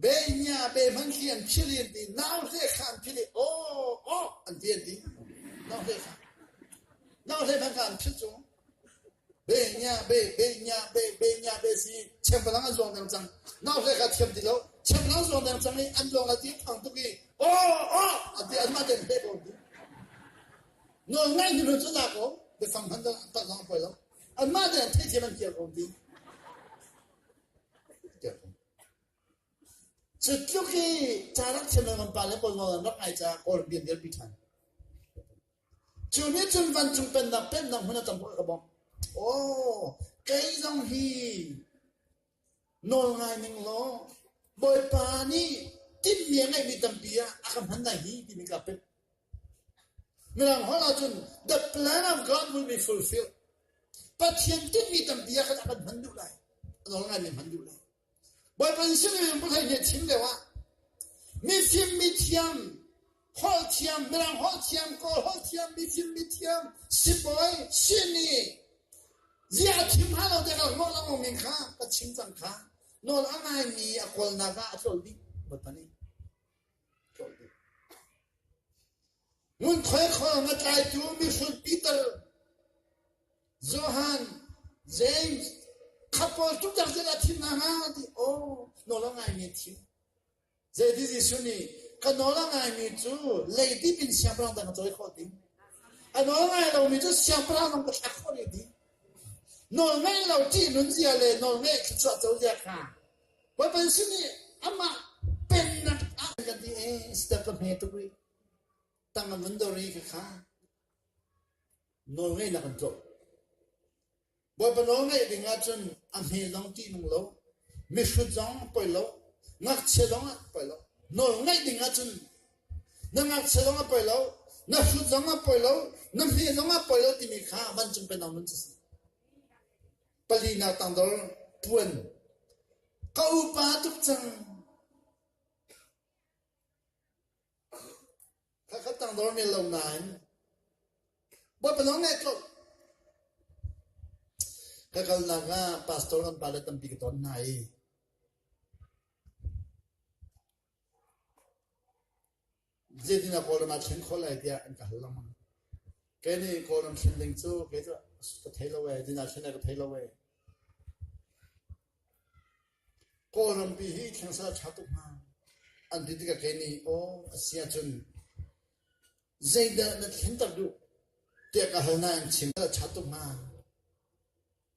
Be nya be hman khi an phil an ti nau hle kha an phil i aw aw an ti an ti nau hle kha nau hle hman kha an phil cu be nya be be nya be be nya be si chempalang an zuang deng cang nau hle kha thiam ti lo chempalang zuang deng cang i an zuang la ti phang tuk i aw aw an ti an mah ten hle ko ti Nawl ngaih hnu cu da ko biafang hman da tak zong poi lo. Anmah te an theithiam an kiar ko ti. Cu tluk i ca rak thiam lo pa le pawl nawl an rak ngai caah Kawl bian dirpi ṭhan. Cu nih cun vancung pennak pennak hmun a tam ka bawmh. Oh, kei zong hi nawl ngai ning law Bawipa nih timhmi a ngeihmi tampi ah a ka hman lai hi timi ka pet. Mirang holh ahcun the plan of God will be fulfilled. Pathian tinhmi tampi ah khan a kan hman duh lai. A nawl ngaimi hman duh lai. Bawipa Jesuh nih pulhei nih a chim lio ah mifim mithiam holh thiam mirang holh thiam kawl holh thiam mifim mithiam sibawi sini ziah a thim ha lo te ka ruah lengmang mi kha ka chim cang kha nawl a ngaimi a kawlnak ah a tlol dih Bawipa nih tlol dih Ngunkhuai khawng a tlaitu mihrut Peter, Johan, James, kha pawl tuk dak a thim hna hnga ti aw nawl a ngaimi a thim. Zeiti Jesuh nih ka nawl a ngaimi cu leidip in siangpahrang dang a cawi khawh ding. A nawl ngai lomi cu siangpahrang dang ka thlak khawh rih ding. Nawl ngaih lo ṭih nun zia le nawl ngaih thluachuah co zia kha Bawipa Jesuh nih amah pennak ah kan ti ee step ka hme tuk rih. Tang a vun dor i ka kha nawlngeihnak an tlawh. Bawipa nawlngeih ding ahcun a hme zong ṭihnung lo, mihrut zong poi lo, ngakchia zong ah poi lo. Nawlngeih ding ahcun na ngakchia zong a poi lo, na hrut zong a poi lo, na hme zong a poi lo timi kha vancung pennak nun cu si. Palinak tangdor puan ka upa tuk cang. Khakhat tangdor men lo nain Bawipa lawng ngai tlawh. Ka kalnak ah pastor kan pale tampi ka ton hna i zeitin ah Kawlram ah thlen khawh lai tiah an ka hal lengmang. Kei nih Kawlram thlen ding cu kei cu ka thei lo ee, zeitin ah thlen lai ka thei lo ee. Kawlrampi hi thleng sal a ṭha tuk hnga an ti tikah kei nih aw a si ahcun zeidah na thlenter duh tiah ka hal nain chim a ṭha tuk hnga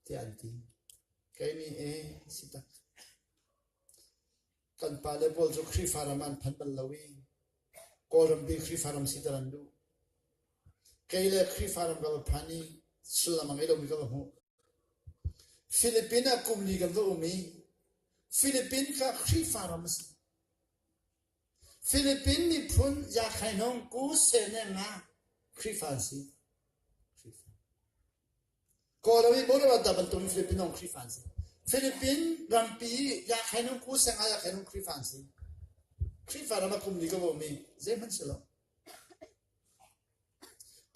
tiah an ti. Kei nih ee si tak. Kan pale pawl cu Khrihfa ram an phan bal lo i Kawlrampi Khrihfa ram siter an duh. Kei le Khrihfa ram ka va phan i sullam a ngei lomi ka va hmuh. Philippine ah kum li kan va um i Philippine kha Khrihfa ram a si. Philippine miphun Yakhainong ku se ne nga Khrihfa an si. Khrihfa. Kawlram i Borobada bantukin Philippine zong Khrihfa an si. Philippine rampi Yakhainong ku se nga Yakhainong Khrihfa an si. Khrihfa ram a kum li ka va um i zeihmanh si lo.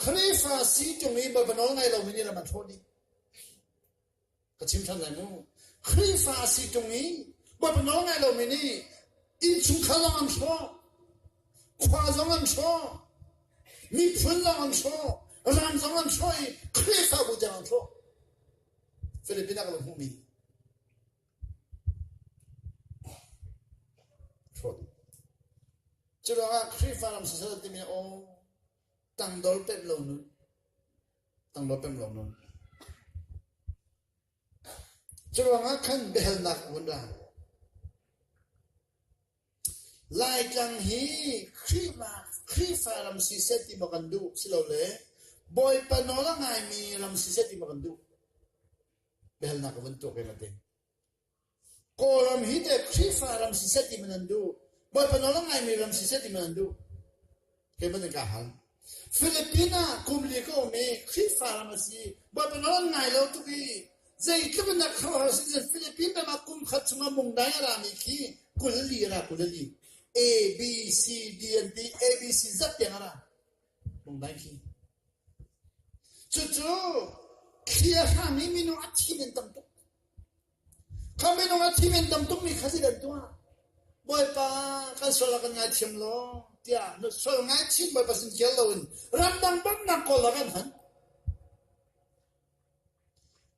Khrihfa si ṭung i Baibal nawl ngai lomi nih ram an hrawh dih. Ka chim ṭhan lai mu. Khrihfa si ṭung i Baibal nawl ngai lomi nih innchungkhar zong an hrawh, khua zong an hrawh, miphun zong an hrawh, ram zong an hrawh i Khrihfabu tiang an hrawh. Philippine ah ka va hmuhmi. Hrawh dih. Cu ruangah Khrihfa ram siseh timi aw tangdor pemh lo nun tangdor pemh lo nun cu ruangah khan biahalnak a vun ra Laitlang hi Khrihfa Khrihfa ram siseh ti maw kan duh silole Bawipa nawl a ngaimi ram siseh ti maw kan duh biahalnak a vun tuak in a ti Kawlram hi teh Khrihfa ram siseh ti man an duh. Bawipa nawl a ngaimi ram siseh ti man an duh. Kei ban ka hal. Philippine ah kum li ka um i Khrihfa ram a si. Bawipa nawl an ngai lo tuk i zeitluk in dah khuaruahhar si ti Philippine ram ah kum khat chungah mungdai a rami khi 20 a ra 20. A B C D an ti A B C zat tiang a ra. Mungdai khi. Cucu thli a hrang i minung a thi men tam tuk. Kha minung a thi men tam tukmi kha zeidah an tuah? Bawipa kan sual ah kan ngaithiam law tiah sual ngaichih Bawipa sin kel loin ramdang bawmhnak kawl ah kan hman.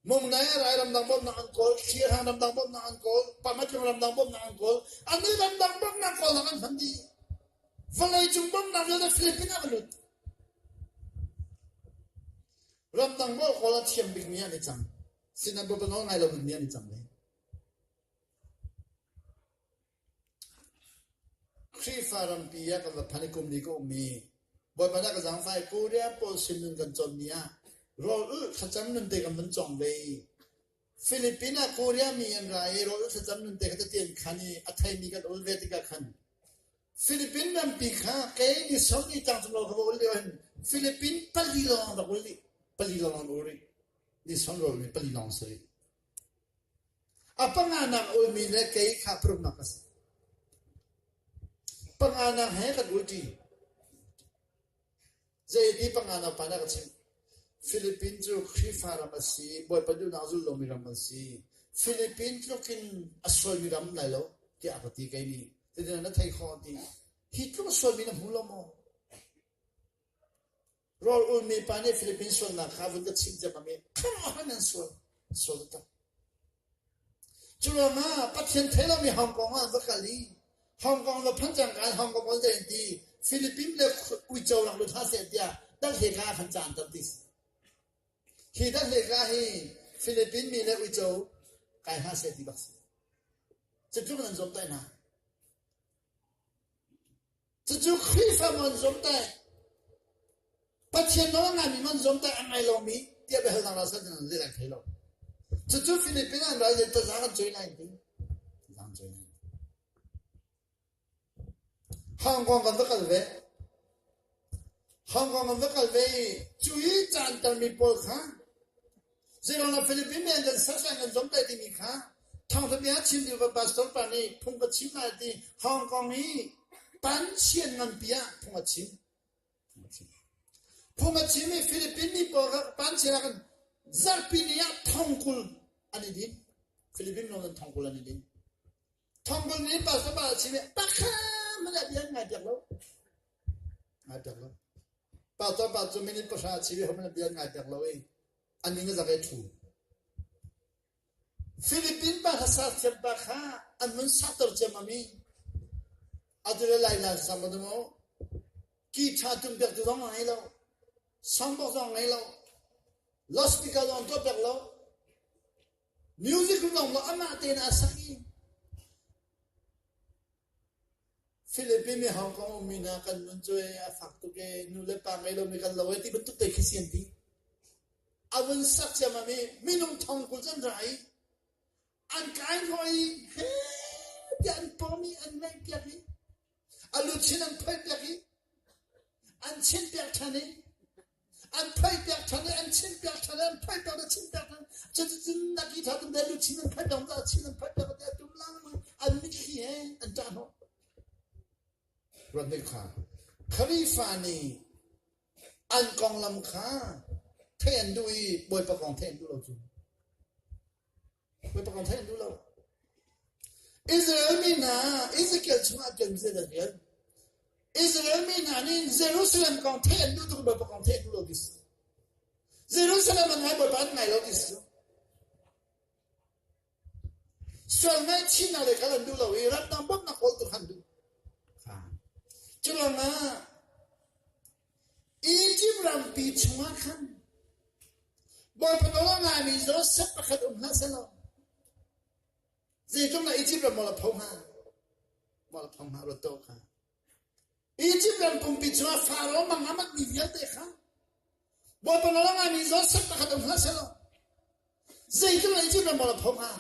Mungnai rai ramdang bawmhnak an kawl, thli hrang ramdang bawmhnak an kawl, pamatlung ramdang bawmhnak an kawl, annih ramdang bawmhnak kawl ah kan hman dih. Vawlei cung bawmhnak vialte Philippines ah ka lut. Ramdang bawl kawl a thiam bikmi an i cang. Sinan Bawipa nawl ngai lo bikmi an i cang ve. Khrihfa rampi ah kan va phan i kum li ka ummi Bawipa nih a ka zaangfah i Korea pawl sin nun kan cawnmi ah rawl ulh thlacam nun te kan vun cawng ve i Philippine ah Korea mi an ra i rawl ulh thlacam nun te kha tete an khan i a theimi kan ul ve tikah khan Philippine rampi kha kei ni som ni tlangcung rawl ka va ul lio hin Philippine pali lawng rak ul rih pali lawng an ul rih ni som rawl mi pali lawng si rih A panganak ulmi le kei kha paruknak ka si. Panganak he kan ulṭi. Zeiti panganak pa nih a ka chimh. Philippine cu Khrihfa ram a si, Bawipa duhnak zul lomi ram an si. Philippine tluk in a sualmi ram lai lo tiah a ka ti kei nih. Titin na thei khawh ti. Hi tluk a sualmi na hmu lo maw? Rawl ulmi pa nih Philippines sualnak kha vun ka chimh ciammam i khuaruahhar nan sual sual taktak. Cu ruangah Pathian thei lomi Hong Kong ah an va kal i Hong Kong va phan cang kan Hong Kong pawl an ti Philippines le uico rak lut hlah seh tiah dalhle ka khan caan tam ti si. Hi dalhle ka hi Philippines mi le uico kai hlah seh ti bak si. Cu tluk nan zuam tai hna. Cucu Khrihfa man zomtaih, Pathian nawl a ngaimi man zomtaih a ngai lomi tiah biahalnak la sal nan zei lai thei lo. Cucu Philippines an ral in taza kan cuai lai ti. Taza kan cuai lai. Hong Kong kan va kal ve. Hong Kong kan va kal ve i cu i caan tarmi pawl kha Zeiruang ah Philippine mi an kan sersiam kan zomtaih timi kha thawngtha bia chim duh pastor pa nih phung ka chim lai ti Hong Kong i panchian nganpi ah phung a chim. Phung a chim i Philippine mi pawl kha panchian ah kan. Zarhpi ni ah thongkul an i din. Philippine lawng in thongkul an i din. Thongkul nih pastor pa a chim i pakhat hmanh ah bia an ngai piak lo. Ngai piak lo. Pastor pa cu minute pahra a chim i hohmanh bia an ngai piak lo i an ning a zak i a ṭhu. Philippine pa hlasa thiam pa kha an mun sakter ciammam i atu le lai la sang ba maw ki ṭha tum piak tu zong a ngei lo songbox zong a ngei lo loudspeaker zong tuah piak lo music zong lo amah tein a sak i Philippine mi Hong Kong ummi hna kan nun cu a fak tuk e nu le pa ngei lomi kan lo e ti bantuk te khi si an ti. A vun sak ciammam i minung thong 20 can ra i an kai hnawh i he tiah an pawm i an ngaih piak i a luchin an phoih piak i an chinh piak ṭhan i an phoih piak ṭhan i an chinh piak ṭhan i an phoih piak an chinh piak ṭhan cuticun na ki ṭha tum luchin an phoih piak ta chin an phoih piak te tum lang an mitthli he an ṭah hnawh ruat nih kha Kharifa nih an konglam kha theih an duh i Bawipa kong theih an duh lo cu Bawipa kong theih an duh lo. Israel mi hna Ezekiel chungah ṭialmi zeidah rian? Israel mi hna nih Jerusalem kong theih an duh tuk Bawipa kong theih an duh lo ti si. Jerusalem an ngai Bawipa an ngai lo ti si. Sual ngaihchihnak le kal an duh lo i ramdang bawmhnak kawl tu khan duh. Curuangah Egypt rampi chungah khan Bawipa nawl a ngaimi Josef pakhat um hlah sehlaw zeitluk dah Egypt ram maw la pho hnga? Maw la pho hnga ruat tuah kha. Egypt ram pumpi chungah Faro mang a matmi vialte kha Bawipa nawl a ngaimi Josef pakhat um hlah sehlaw zeitluk dah Egypt ram maw la pho hnga?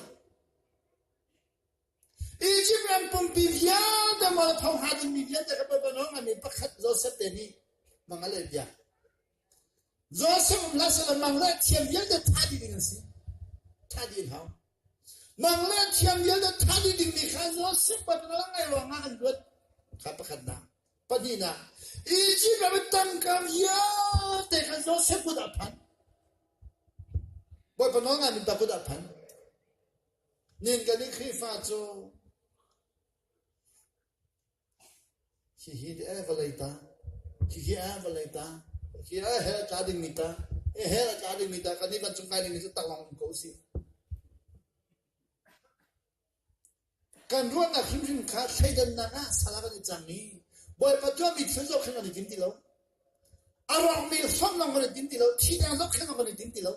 Egypt ram pumpi vialte maw tho hnga dingmi vialte kha Bawipa nawl nganmi pakhat Josef te nih mang a leh piak. Josef um hlah sehlaw mang le thiam vialte thah dih ding an si. Thah dih an hau. Mang le thiam vialte thah dih dingmi kha Josef Bawipa nawl a ngaih ruangah an luat. Kha pakhatnak. Pahnihnak. Egypt ram i tangka vialte kha Josef kut ah phan. Bawipa nawl ngaimi pa kut ah phan. Nin kan i Khrihfa cu hihi eh vawlei ta, hihi eh vawlei ta, hi eh hell a tla dingmi ta, eh hell a tla dingmi ta, kan nih vancung kai dingmi cu taklawng um ko usih. Kan ruahnak hrimhrim kha thleidannak ah sal ah kan i cang i Bawipa tuahmi thil zohkhenh kan i tim ti lo. A rawkmi hlonh lawng kan i tim ti lo, thidang zohkhenh lawng kan i tim ti lo.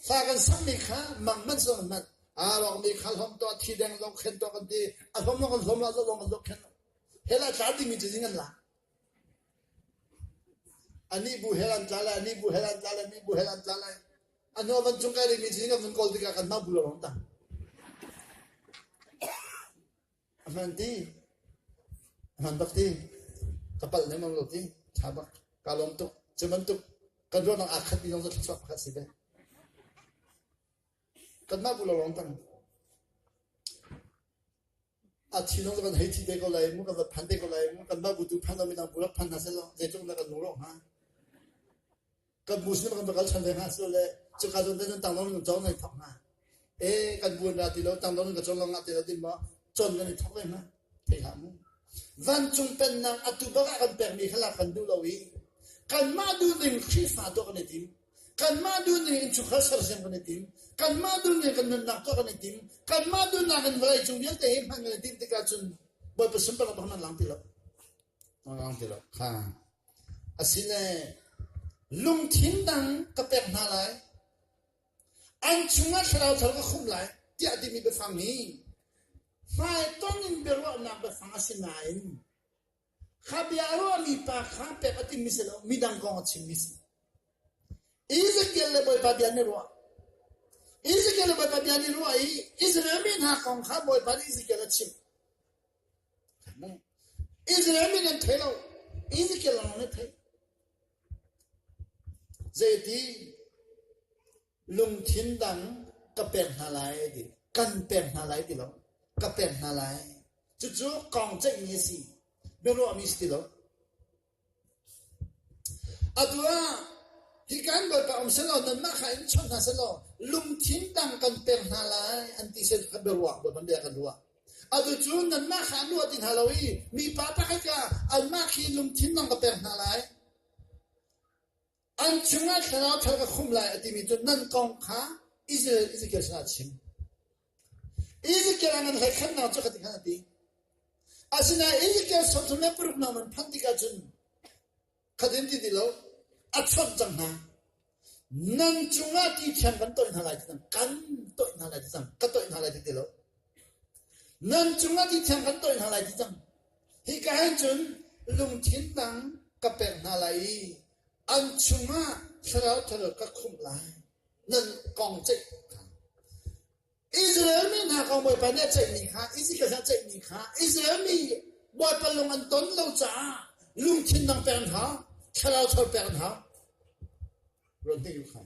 Fa kan sakmi kha mang manh zong an manh. Aa rawkmi kha hlawm tuah, thi deng zong khen tuah kan ti. A hlawm zong kan hlawm la, zong kan zohkhenh. Hell ah tla dingmi cu zing an la. Anih bu hell an tla lai, anih bu hell an tla lai, anih bu hell an tla lai. A hnu van cung kai dingmi cu zing kan vun kawl tikah kan mah bu lawng tang. A hman ti. A hman bak ti. Ka palh lengmang lo ti. Ṭha bak. Kaa lawm tuk. Cu bantuk kan ruahnak aa khatmi zong cu thluachuah pakhat si ve. Kanmah bu lawng tang. A thi zong cu kan hei thi te ko lai mu, kan va phan te ko lai mu, kanmah bu tu phan lo midang bu rak phan hna seh law zeitluk na kan lungrawh hnga. Kan bu sin kan va kal ṭhan ve hnga silole cuka zawn te cun tangdong in cawn kan i thawk hnga. E kan bu an ra ti lo tangdong in ka cawn lo ngah ti lo tin maw cawn kan i thawk ve hnga. Thei hlah mu. Vancung pennak atu bak ah kan pekmi kha lak kan duh lo i kanmah duh ning Khrihfa tuah kan i tim. Kanmah duh ning innchungkhar sersiam kan i tim. Kanmah duh ning kan nunnak tuah kan i tim. Kanmah duhnak in vawlei cung vialte hi hman kan i tim tikah cun Bawipa sunparnak bak nan lang ti lo. Nan lang ti lo. Kha. Asile lungthin dang ka pek hna lai. An chungah thlarau thar ka khumh lai tiah timi biafang hi hmaitonh in biaruahnak biafang a si nain kha bia a ruahmi pa kha pek a timmi si lo midang kong a chimmi si. Ezekiel le Bawipa bia nih ruah. Ezekiel le Bawipa bia nih ruah i Israel mi hna kong kha Bawipa nih Ezekiel a chimh. Israel mi nan thei lo. Ezekiel lawng nan thei. Zeiti lungthin dang ka pek hna lai ti kan pek hna lai ti lo ka pek hna lai cucu kong ceihmi a si biaruahmi si ti lo atu ah. Hi kan Bawipa um selaw nanmah kha in chawnh hna selaw lungthin dang kan pek hna lai an ti sel kha biaruah Bawipa bia kan ruah. Atu cu nanmah kha an ruah ti hna lo i mipa pakhat kha anmah khi lungthin dang ka pek hna lai. An chungah thlarau thar ka khumh lai a timi cu nan kong kha Israel Ezekiel sinah a chim. Ezekiel a ngan hleikhatnak cu kha ti khan a ti. Asinain Ezekiel 36 nak man phanh tikah cun khatin ti ti lo a chawnh cang hna. Nan cungah ti thiang kan toih hna lai ti cang kan toih hna lai ti cang ka toih hna lai ti ti lo. Nan cungah ti thiang kan toih hna lai ti cang. Hika hin cun lungthin dang ka pek hna lai i an chungah thlarau thalo ka khumh lai. Nan kong ceih kha. Israel mi hna kong Bawipa nih a ceihmi kha, Ezekiel a ceihmi kha, Israel mi Bawipa lung an ton lo caah lungthin dang pek an hau, thlarau thar pek an hau. Ruat hnik kha.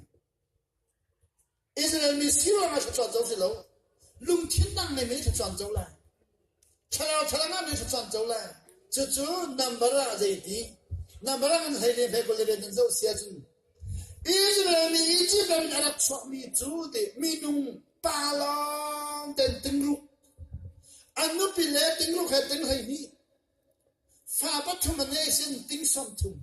Israel mi si ruangah thluachuah co si lo, lungthin dang ngeimi thluachuah co lai. Thlarau thlarang ah mi thluachuah co lai. Cucu number ah zeiti? Number ah an hlei le hlei kul le rian an zoh si ahcun Israel mi Egypt ram in a rak chuakmi cu ti minung pa lawng ten tingruk an nupi le tingruk he ting 12 fa pathum an ngei sin ting 30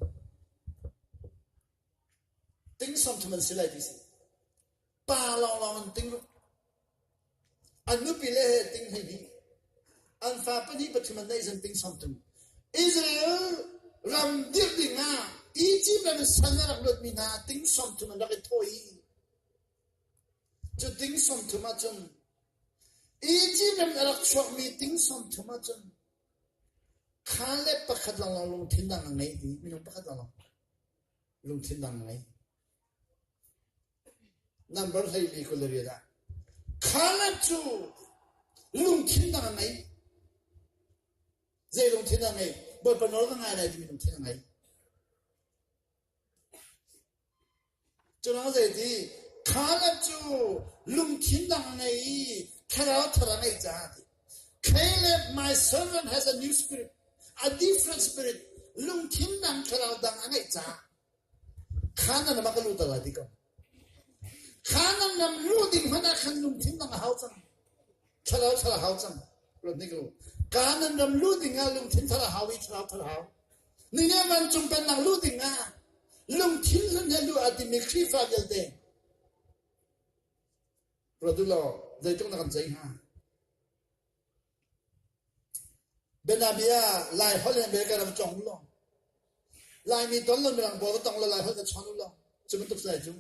Ting 30 an si lai ti si. Pa lawnglawng an ting ruk. An nupi le he ting 12. An fa pahnih pathum an neih zan ting 30. Israel ram dirh ding ah Egypt ram in san a rak luatmi hna ting 30 an rak i thawh i cu ting 30 ahcun Egypt ram a rak chuakmi ting 30 ahcun kha le pakhat lawnglawng lungthin dang a ngei ti minung pakhat lawnglawng lungthin dang ngei. Number 24 ah Caleb cu lungthin dang a ngei. Zei lungthin a ngei? Bawipa nawl ka ngai lai timi lungthin a ngei. Culang zei ti Caleb cu lungthin dang a ngei i thlarau thar a ngeih caah ti. Caleb, my servant has a new spirit, a different spirit. Lungthin dang thlarau dang a ngeih caah Khanan ram ah ka luh lai ti ko. Khanan ram luh ding hmanh ah khan lungthin dang a hau cang. Thlarau thar a hau cang. Ruat hnik u. Kanan ram luh ding ah lungthin thar a hau i thlarau thar a hau. Nine vancung pennak luh ding ah lungthin hlun he luh aa timi Khrihfa vialte Ruat u law zeitluk na kan ceih hnga? Bianabia Lai holh in America ram cawng u law Laimi ton lo mirang pawl va tong lo Lai holh ka chawn u law cu bantuk si lai cu.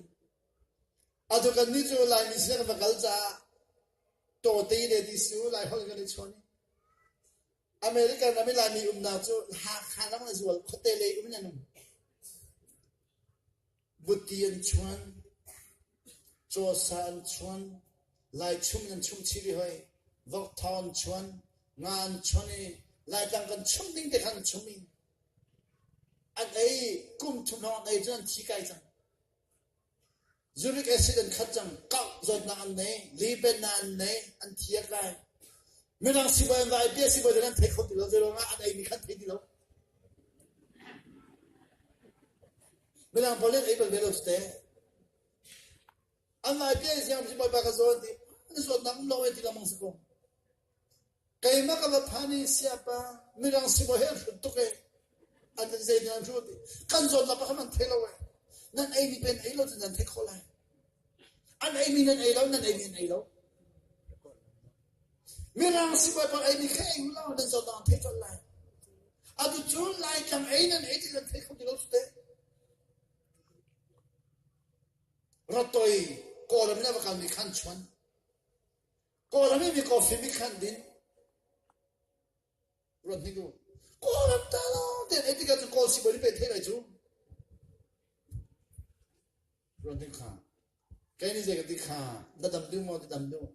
Atu kan nih cu Laimi sin kan va kal caah tawte le ti su Lai holh kan i chawn i American ram i Laimi umnak cu Hakha ram a zual khuate lei um in an um. Buti an chuan, cawsa an chuan, laichum in an chum chih rih hoi, vokthau an chuan, nga an chuan i Laitlang kan chum ding te khan an chum i an ei kum thum hrawng an ei cun an thi kai cang. Uric acid an khat cang, kauh zawtnak an nei, lipennak an nei, an thi a kai. Mirang sibawi an va ei, bia sibawi an thei kho ti lo, zeiruangah an eimi kha an thei ti lo. Mirang pawl nih ei bal ve lo cu teh. An lai bia ziang si bawipa ka zawn ti na zawtnak um lo e ti lamang si ko. Keimah ka va phan i siapa mirang sibawi he an hrut tuk e. An zei an hrut kan zawtnak pa kha man thei lo e. Nan ei mi pen ei lo cu nan thei kho lai. An ei mi nan ei lo nan ei mi an ei lo. Mirang sibawi pawl ei mi kha ei u law nan zawtnak an thei colh lai. Atu cu Laitlang ei nan ei ti nan thei kho ti lo cu teh. Ratoi Kawlram in a va kalmi khan chuan. Kawlram i mi coffee mi khan din. Ruat hnik u. Kawlram ta lawng te ei tikah cu Kawl sibawi nih pei thei lai cu. Ruat hnik kha. Kei nih zei ka ti kha na dam duh maw ti dam duh.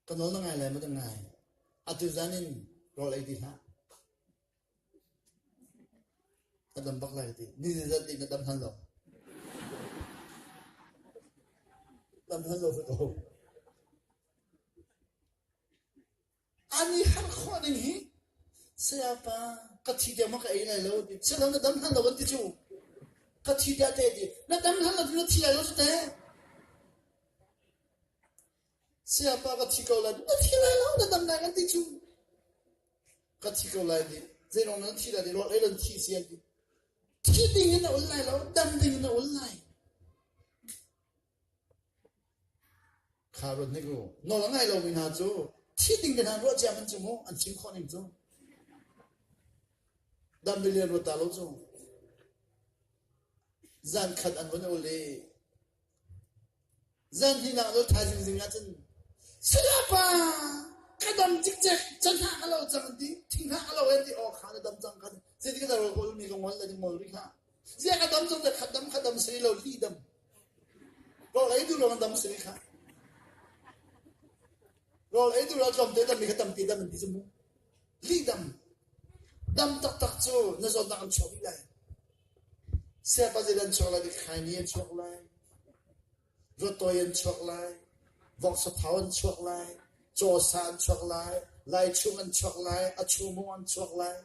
Ka nawl na ngai lai maw ka ngai. Atu zan in rawl ei ti hlah. A dam bak lai ka ti. Ni zat na dam hlan lo. Dam hlan lo ko. An i harh khawh ning hi sayapa ka thi tiang ma ka ei lai lo ti. Silo na dam hlan lo kan ti cu. Ka thi tiah te ti. Na dam hlan lo na thi lai lo cu te. Sayapa ka thi ko lai. Na thi lai lo na dam lai kan ti cu. Ka thi ko lai ti. Zeilong na thi lai ti rawl ei lan thi si an ti. Thi ding in na ul lai lo, dam ding in na ul lai. Kha ruat hnik u. Nawl a ngai lomi hna cu thi ding te hna ruah cia man cu mu an chim khawh ning cu. Dam milian ruat ta lo cu. Zan khat an vun ul i zan hnihnak lo thaizing zing ah cun sayapa ka dam cikcek canhah ka lo cang an ti thinghnah ka lo an ti aw kha na dam cang kha zeitik dah rawl ka ulmi ka ngol le ka ngol rih hlah Ziah ka dam cang khat dam khat dam si lo li dam. Rawl ei duh lo dam si kha. Rawl ei duh lo tlawmte dam mi kha tampi dam an ti cu mu. Li dam. Dam taktak cu na zawtnak an chuak dih lai. Siapa zei an chuak lai, khaini an chuak lai. Rawtawi an chuak lai. Vok sathau an chuak lai. Cawsa an chuak lai. Laichung an chuak lai. A chumung an chuak lai.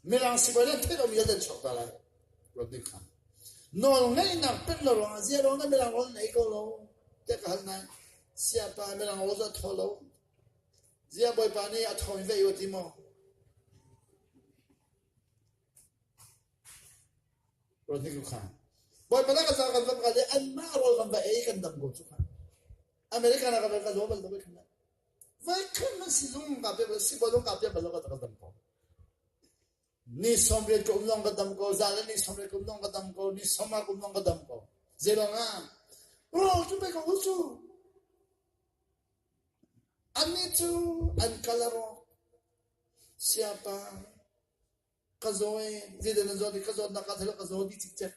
Mirang sibawi nan theih lomi an chuak ta lai. Rodney kha. Nawl ngeihnak pek lo ruangah zia ruang na mirang rawl na ei ko lo tiah ka hal nai. Siapa mirang rawl cu a thaw lo. Zia bawipa nih a thawmi va ei u ti maw? Rodney ku kha. Bawipa na ka za kan va ka le anmah rawl kan va ei kan dam ko cu kha. America na ka va ka zaw bal lo khan. Voikhat man sizung ka pe sibawi zong ka pe bal lo ka dam ko. Ni 80 ka um zong ka dam ko, za le ni 80 ka um zong ka dam ko, ni sawma ka um zong ka dam ko. Zeiruang ah? Rawl cu pe ko cu. Annih cu an kal a rawk. Siapa ka zaw e zeidah na zaw ti ka zawtnak ka thei ka zaw dih cikcek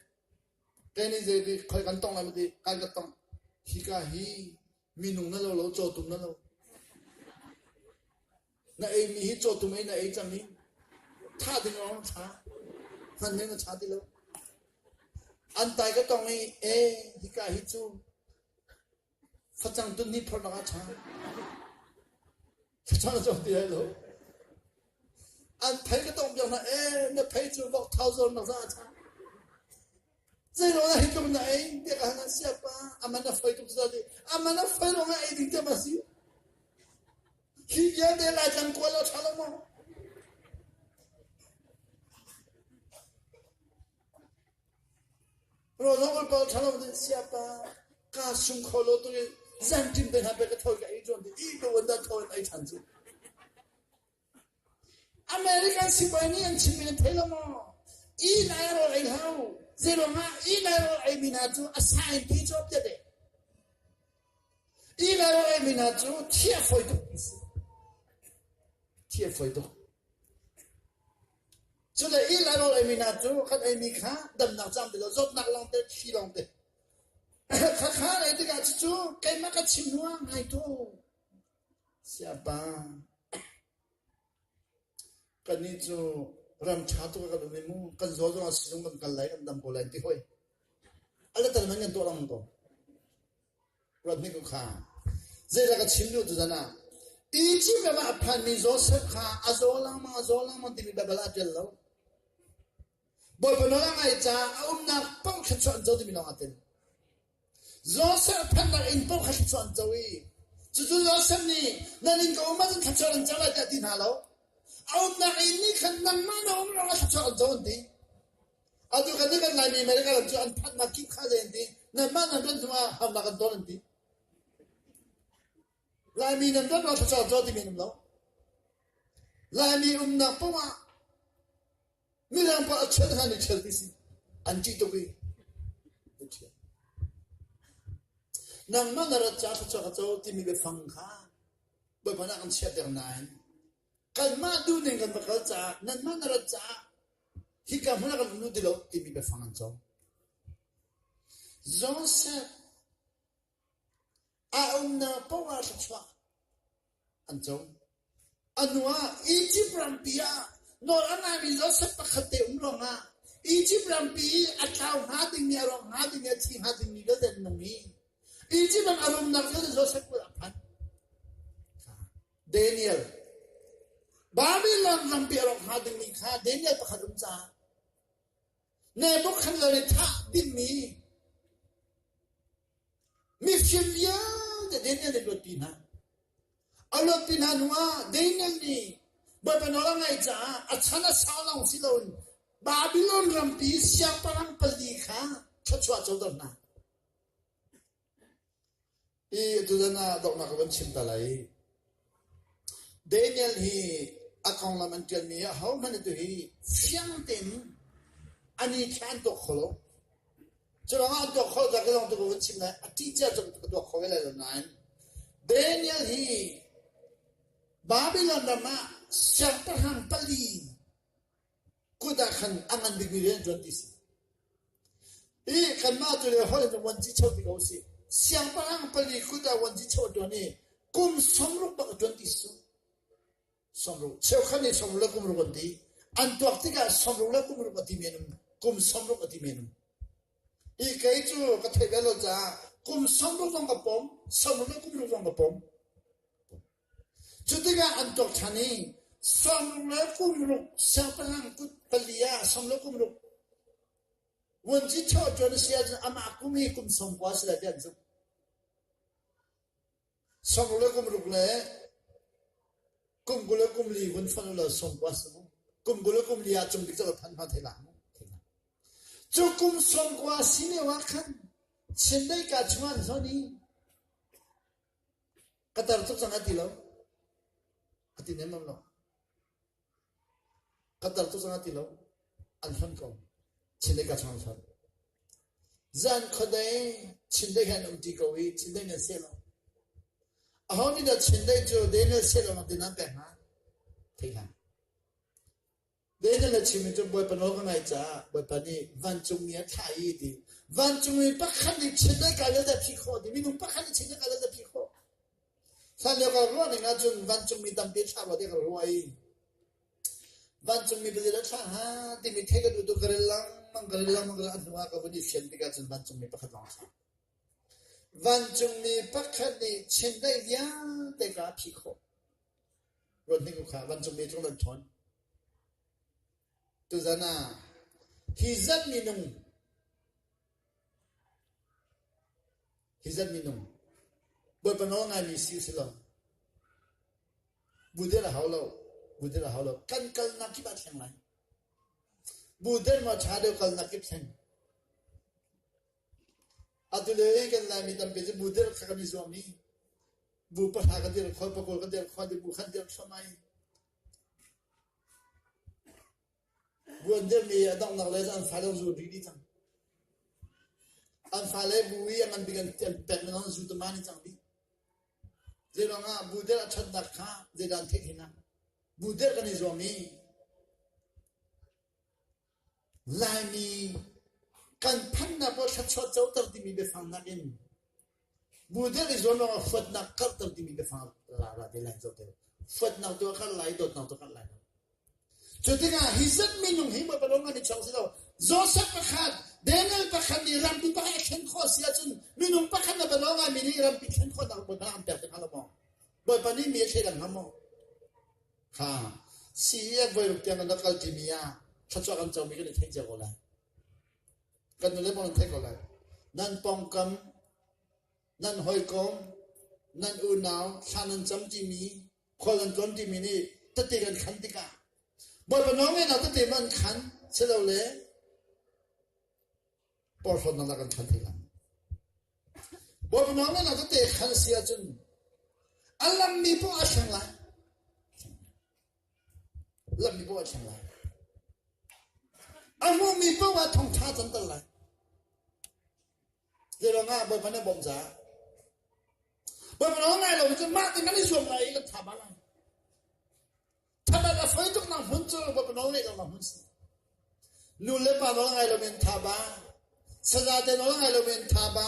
kei nih zei ti khoi kan tong lai ti kai ka tong hika hi minung na lo lo cawtum na lo na ei mi hi cawtum ei na ei cang hi tha ding lawng tha hman ning na tha ti lo an tai ka tong i e hika hi cu Facang tun ni phorh ah ṭha. Facang cu ti lai lo. An phei ka tong biak hna ee na phei cu vok thau zawn nak za a ṭha. Zei lo na hi tluk na ei tiah ka hana siapa aman a foi tuk cu ti aman a foi lo nga ei ding te ma si. Hi vialte Laitlang kual lo ṭha lo maw? Rawl pa ṭhalo ding siapa kaa sum kho lo tuk i zanṭim te hna pe ka thawi ka ei ṭuan ti i ka wan dah thaw in ei ṭhan cu. American sibawi nih an chimmi na thei lo maw? I lai rawl ei hau. Zeiruangah i lai rawl ei mi hna cu a sa in ti cu a piat e. I lai rawl ei mi hna cu thi a fawi tuk ti si. Thi a fawi tuk. Cule i rawl eimi hna cu kan eimi kha damnak cam ti lo, zawtnak lawngte, thi lawngte. Khakha ei tikah cucu keimah ka chim hnu ah ngai tu. Siapa, kannih cu ram ṭha tuk ah kan um i mu, kan zaw zong ah sizung kan kal lai, kan dam ko lai ti hoi. A le tal man kan tuah lengmang ko. Ruat hnik u kha. Zeidah ka chim duh tuzan ah? Egypt ram ah a phanmi Joseph kha a zaw lengmang a zaw lengmang timi Baibal ah a ṭial lo. Bawipa nawl a ngaih caah a umnak paoh thluachuah an co timi lawng aa tel. Joseph a phannak inn paoh kha thluachuah an co i cucu Joseph nih nan inn ka um ahcun thluachuah nan co lai tiah a ti hna lo. A umnak inn nih khan nangmah na um ruangah thluachuah an co an ti. Atu kan nih kan Laimi America ram cu an phanhnak kip kha zei an ti? Nanmah nan rat hnu ah harnak kan ton an ti. Laimi nan rat ruang thluachuah caw timi an um lo. Laimi umnak paoh ah Mirang paoh a ṭhial hna nih ṭhial ti si. An ṭih tuk i. Nangmah na rat caah thluachuah ka co timi biafang kha Bawipa nih a kan chiahter nain kanmah duhning kan va kal caah nanmah na rat caah Hika hmun ah kan um ti lo timi biafang an cawng. Joseph a umnak paoh ah thluachuah an co. A hnu ah Egypt rampi ah nawl a ngaimi Joseph pakhat te um ruangah Egypt rampi i a tlau hnga dingmi, a rawk hnga dingmi, a thi hnga dingmi vialte an nung i Egypt ram a rumnak vialte Joseph kut ah a phan. Daniel Babylon rampi a rawk hnga dingmi kha Daniel pakhat um caah. Nebuchadnezzar nih thah dingmi mifim vialte Daniel nih luatpi hna. A luatpi hna hnuah Daniel nih Bawipa nawl a ngaih caah a chan a sau lawng si loin Babylon rampi siangpahrang pali kha thluachuah coter hna. Hi tuzan ah donghnak ka van chim ta lai. Daniel hi a konglam an ṭialmi ah ahohmanh atu hi fiang tein an i thla an tuak kho lo. Cu ruangah an tuak kho lo ka zong tu ka van chim lai. A ṭih cia cu ka tuak kho ve lai lo nain Daniel hi Babylon ram ah siangpahrang pali kut ah khan a ngan bikmi rian a ṭuan ti si. I kanmah tu le holh in vuanci cho ti ko usih. Siangpahrang pali kut ah vuanci cho a ṭuan i kum 60 bak a ṭuan ti si. 60. Cheukhat nih 60 le kum ruk an ti. An tuak tikah 60 le kum ruk a ti men um. Kum 60 a ti men um. I kei cu ka theih bel lo caah kum 60 zong ka pom, 60 le kum ruk zong ka pom. Cu tikah an tuak ṭhan i 60 le kum ruk siangpahrang kut pali ah 60 le kum ruk vuanci ṭhaw ṭuan a si ahcun amah kum hi kum 90 a si lai tiah an zumh. 60 le kum ruk le kum 20 le kum li vun fonh u law 90 a si mu. Kum 20 le kum li ah cung bik cu phan hna thei la mu. Cu kum 90 si lio ah khan Chindeih ka chung an hlonh i Ka tar tuk cang a ti lo. A ti nem lo. Ka tar tuk cang a ti lo. An hlonh ko. Chindeih ka chung an hlonh. Zan khuadei Chindeih he an um ṭi ko i Chindeih nan seh lo. Aho nih dah Chindeih cu Daniel seh lo ti nan pek hna? Thei hlah. Daniel a chimmi cu Bawipa nawl ka ngaih caah Bawipa nih vancungmi a thlah i ti. Vancungmi pakhat nih chiatdeih kai le dah phih khawh ti. Minung pakhat nih chiatdeih kai le dah phih khawh. Hlan lio ka ruah ning ahcun vancungmi tampi thlah rua ti ka ruah i vancungmi pazit a thlah hnga timi theih ka duh tuk ka rel lengmang ka rel lengmang a hnu ah ka vun i fian tikah cun vancungmi pakhat lawng a thlah. Vancungmi pakhat nih chiatdeih vialte ka a phih khawh. Ruat hnik u kha vancungmi tlung nan ṭhawn. Tuzan ah hi zat minung hi zat minung Bawipa nawl ngaimi si si lo. Bu der a hau lo. Bu der a hau lo. Kan kalnak kip ah thleng lai. Bu der maw ṭha deuh kalnak kip thleng. Atu le kan Laimi tampi cu bu der kha kan i zuam i bu pahra ka dir kho pakul ka dir kho di bu khan dir thluahmah i bu an dirmi a donghnak le an fale zu ri dih cang. An fale bu i a ngan bik an pek mi an zu tama ni cang dih. Zeiruang ah bu der a ṭhatnak kha zeidah an theih hin ah bu der kan i zuam i Laimi kan phannak pawl thluachuah coter timi biafang nakin bu deuh i zuam lawngah huatnak karhter timi biafang ra ra te lai zoh te. Huatnak tu a karh lai, dawtnak tu a karh lai lo. Cu tikah hi zat minung hi Bawipa lawng an i chawng si lo. Joseph pakhat, Daniel pakhat nih rampi pakhat a thlen khawh si ahcun minung pakhat na lawng ah mi nih rampi thlen khawhnak Bawipa an pek te hnga lo maw? Bawipa nih mi a thleidan hnga maw? Kha CEF voiruk tiang kan rak kal ṭimi ah thluachuah kan comi kan i theih cio ko lai. Kan nule pawng nan theih ko lai. Nan pawngkam, nan hawikom, nan unau, thla nan cam timi, khual nan tlawn timi nih tete kan khan tikah Bawipa nawlngeihnak tete man khan silole porhlawtnak dah kan khan thei lai. Bawipa nawlngeihnak tete khan si ahcun a lammi poah a thleng lai. Lammi poah a thleng lai. A hmuhmi poah ah thongtha canter lai. Zeiruang ah Bawipa nih a bawmh caah. Bawipa nawl ngai lo cun mah tin kan i zuam lai i kan tha ba lai. Thabat a foi tuk nak hmun cu Bawipa nawl ngeih lo nak hmun si. Nu le pa nawl ngai lo men tha ba. Saza te nawl ngai lo men tha ba.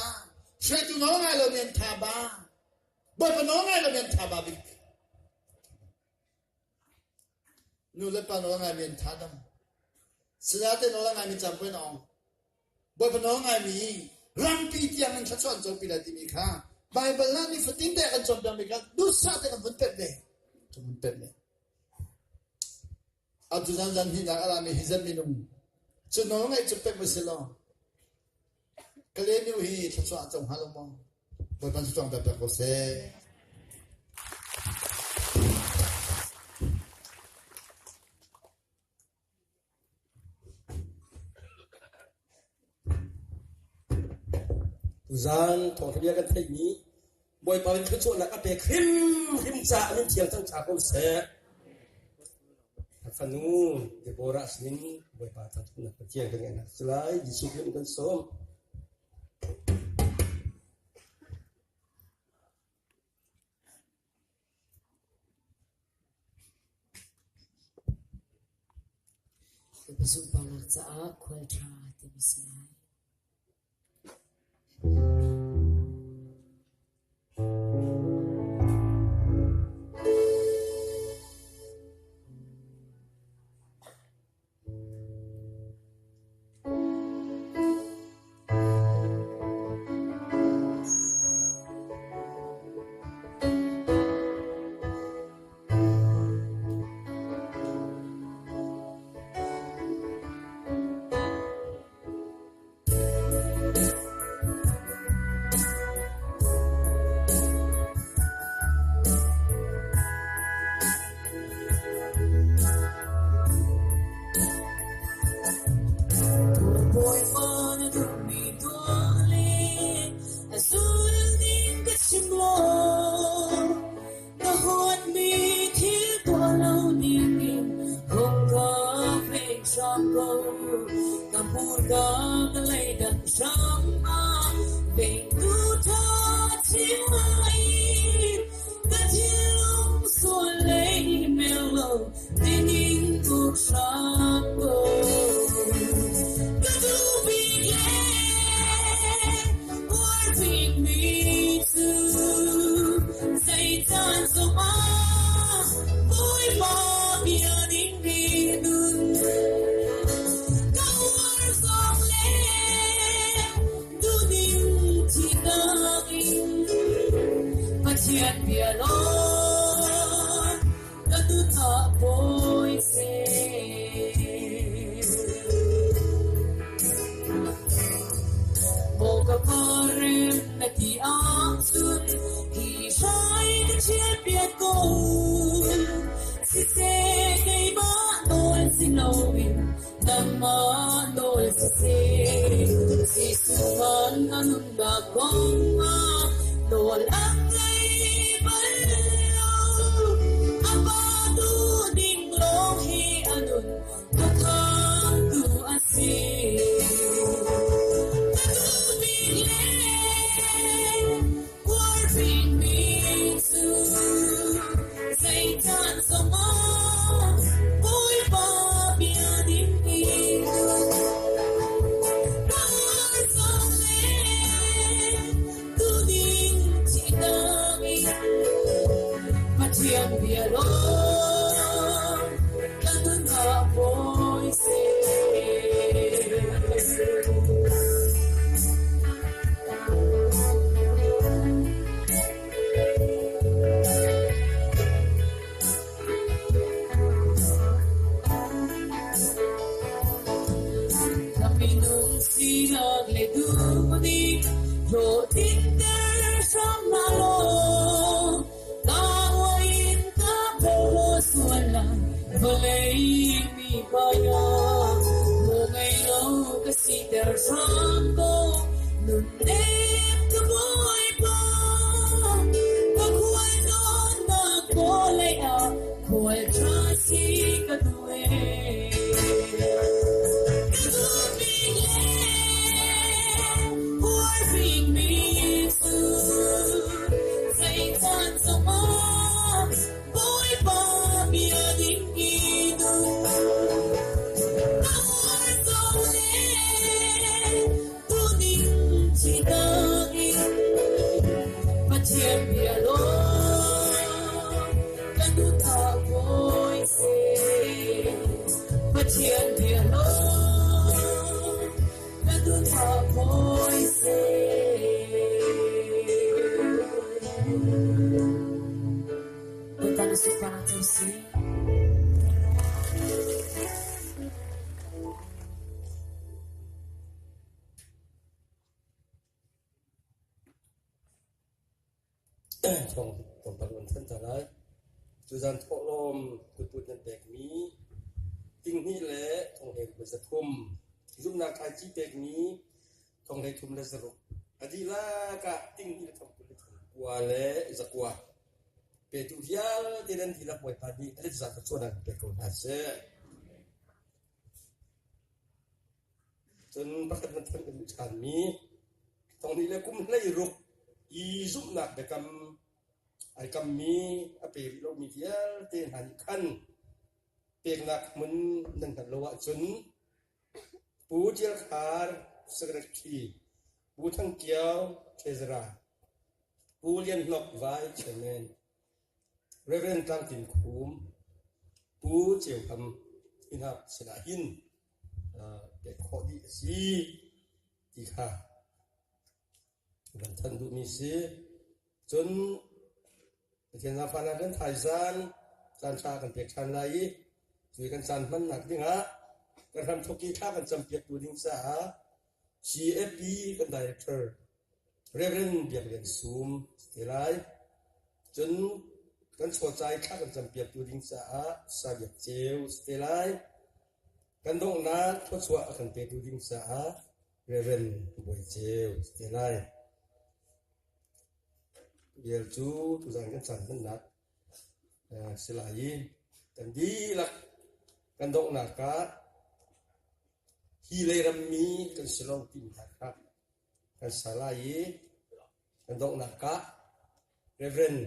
Hruaitu nawl ngai lo men tha ba. Bawipa nawl ngai lo men tha ba bik. Nu le pa nawl ngai men tha dam. Saza te nawl ngai mi cam puen ong. Bawipa nawl ngaimi rampi tiang in thluachuah an copi lai timi kha Baibal ah nifatin te kan cawnpiakmi kha duhsah te kan vun pek ve. Kan vun pek ve. Atu zan zan hnihnak a rami hi zan minung. Cu nawl ngaih cu pek si law Kalenu hi thluachuah a co hnga lo maw? Bawipa thluachuah pek ko seh. Tuzaan thawngṭha bia kan theihmi Bawipa in thluachuahnak a pek hrimhrim caah min thiang cang ca ko seh. A fanu Deborah sinin Bawipa thangṭhatnak Pathian kan ngeihnak si lai. Jesuh Khrih in kan sawm. Sunparnak caah khual ṭha timi si lai. Bawipa na duhmi tuah le a zul ning ka chim law ka huatmi thil tuah lo dingin hung ka veng hram ko. Ka hmurka ka leidan hram ah vengtu ṭha chim in ka thinlung sual lei mel lo tining uk hram ko. Ka duh bik le uar bikmi cu zei caan zongah Bawipa bia ning nun. Ka uar zong le duhning thihnak in Pathian bia lawng ka nunah bawi seh. Maw ka pa rem na ti ahcun hi hrai ka chialpiak ko. Siseh keimah nawl si loin nangmah nawl siseh. Jesuh man na nunnak kong ah nawl a ngei bal lo. A pa duhning lawng hi a nun ka khamtu a si. Ka duhbik le uar bikmi cu zei caan zongah Bawipa bia ding in ka uar zong le tuning thihnak in Pathian bia lawng ka nunah bawi seh. Ka minung sinak le duhning hlawhtlinter hram hna law ka in ka phaw sual lai vawlei mi kaya maw ngei lo ka siter hram ko nunnem ka Bawipa ka khual zawnnak vawlei ah khual ṭha si ka duh ee. Ka duhbik le uar bikmi cu zei caan zongah Bawipa bia ding i nun. Ka uar zong le tuning thihnak. Thawng tlawmpal kan thanh ta lai. Tuzan thawhlawm kutput nan pekmi tinghnih le thonghlei le zathum, zumhnak thlaici pekmi thonghlei thum le zaruk, a dihlak ah tinghnih le thongkul le thongkua le zakua. Petu vialte nan dihlak Bawipa nih a let za thluachuahnak in pek ko hna seh. Cun pakhat van thanh ka duh ṭhanmi thonghnih le kum 16 i zumhnak biakam ai kammi a pe rih lomi vialte hna nih khan peknak hmun nan hngalh lo ahcun Pu Ṭial Khar Secretary, Pu Thang Kio Treasurer, Pu Lian Hnok Vice Chairman, Rev. Tlang Tin Khum, Pu Ceu Ham hi hna sinah hin pek khawh dih a si ti kha kan thanh duhmi si. Cun Pathian zaangfahnak kan thaizang caan ṭha kan pek ṭhan lai i cu kan caan hmannak dingah kan hramthawk i thla kan campiaktu ding caah CAP kan director Reverend Biak Lian Sum te lai. Cun kan chawcai thla kan campiaktu ding caah Sa Biak Ceu te lai. Kan donghnak thluachuah a kan petu ding caah Reverend Bawi Ceu te lai. Bial cu tuzan kan caan hmannak si lai i kan dihlak kan donghnak ah hi lei rammi kan si lo timi hna kha kan sa lai i kan donghnak ah Reverend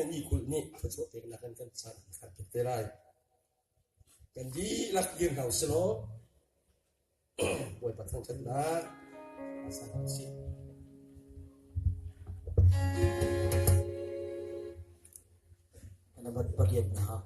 Ni Kulh nih thluachuah peknak in kan caan kan pek te lai. Kan dihlak dir hna usih law Bawipa thangṭhatnak a sa hna usih. Number pariatnak.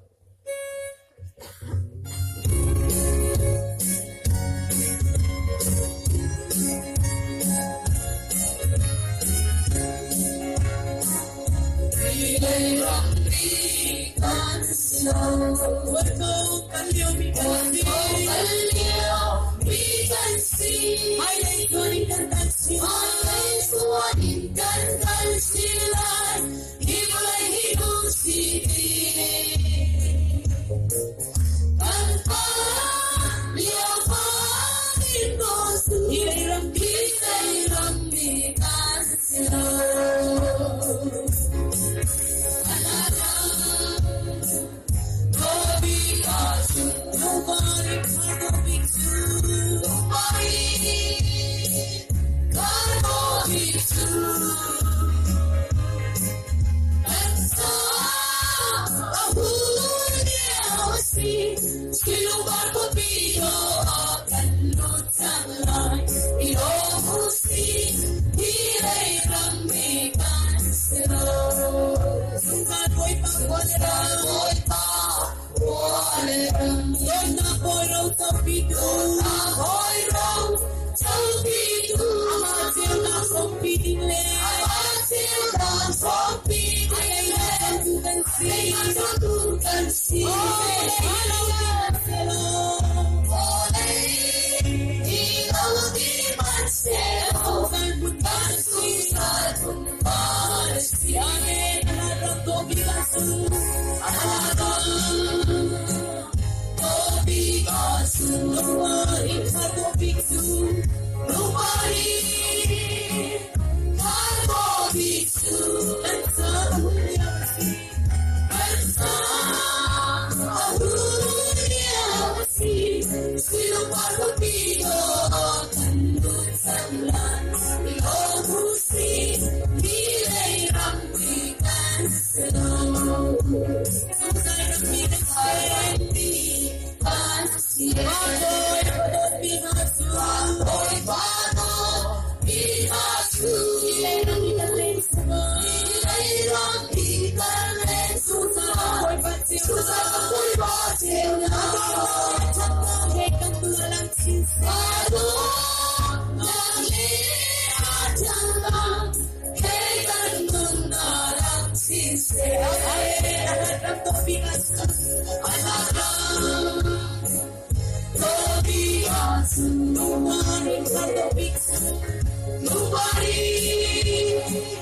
Nobody.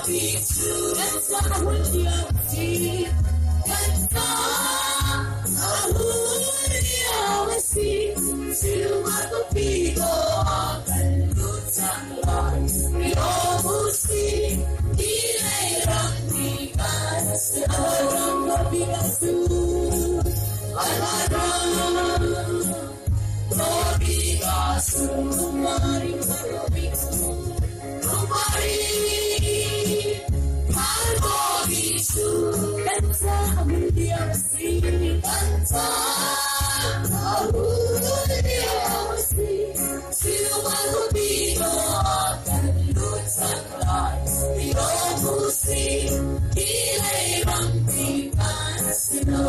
bik cu kan ca hun lio si. Kan ca a hun lio a si. Cu khuapi dawh kan lut cang lai. Lawm u sih, ti lei ram mi kan si. Ram khuapi ka su. Ram khuapi ka su. Mari khuapi su. Mari kan ca a hun lio a si. Kan ca a hun lio a si. Siwan khuapi dawh kan lut cang lai. Lawm u sih, hi lei rampi kan si lo.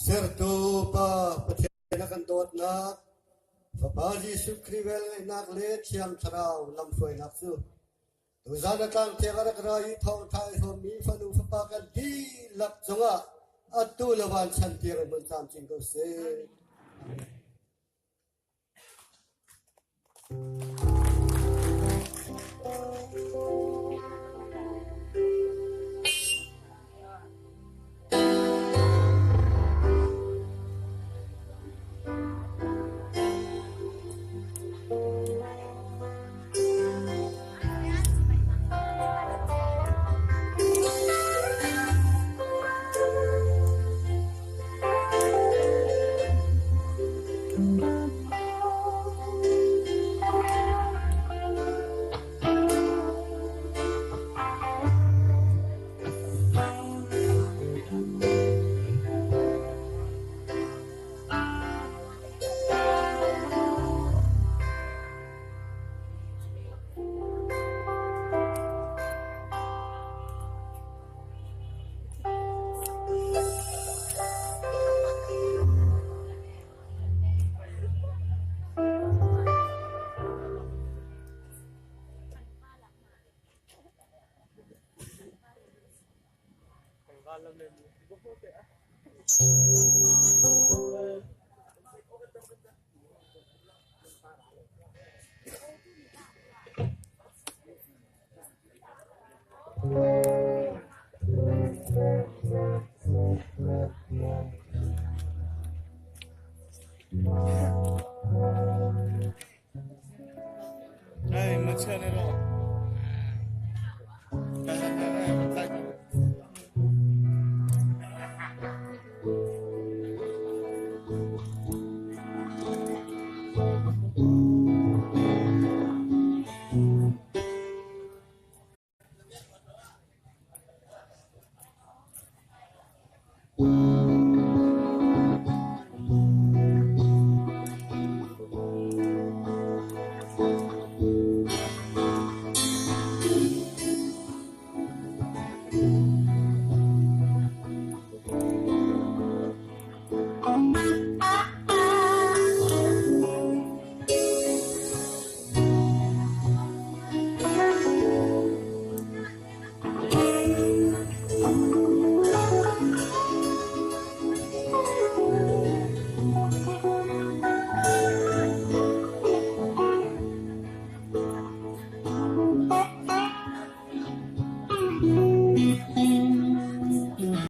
Sertu Pa Pathian a kan dawtnak, Fapa Jesuh Khrih velngeihnak le Thiang Thlarau lamhruainak cu tuzan a tlangthiang a rak ra i thawngṭha i hrawmmi fanu fapa kan dihlak cungah atu le van chan tiang in hmun camcin ko seh. Amen. Hey, macam ni lo.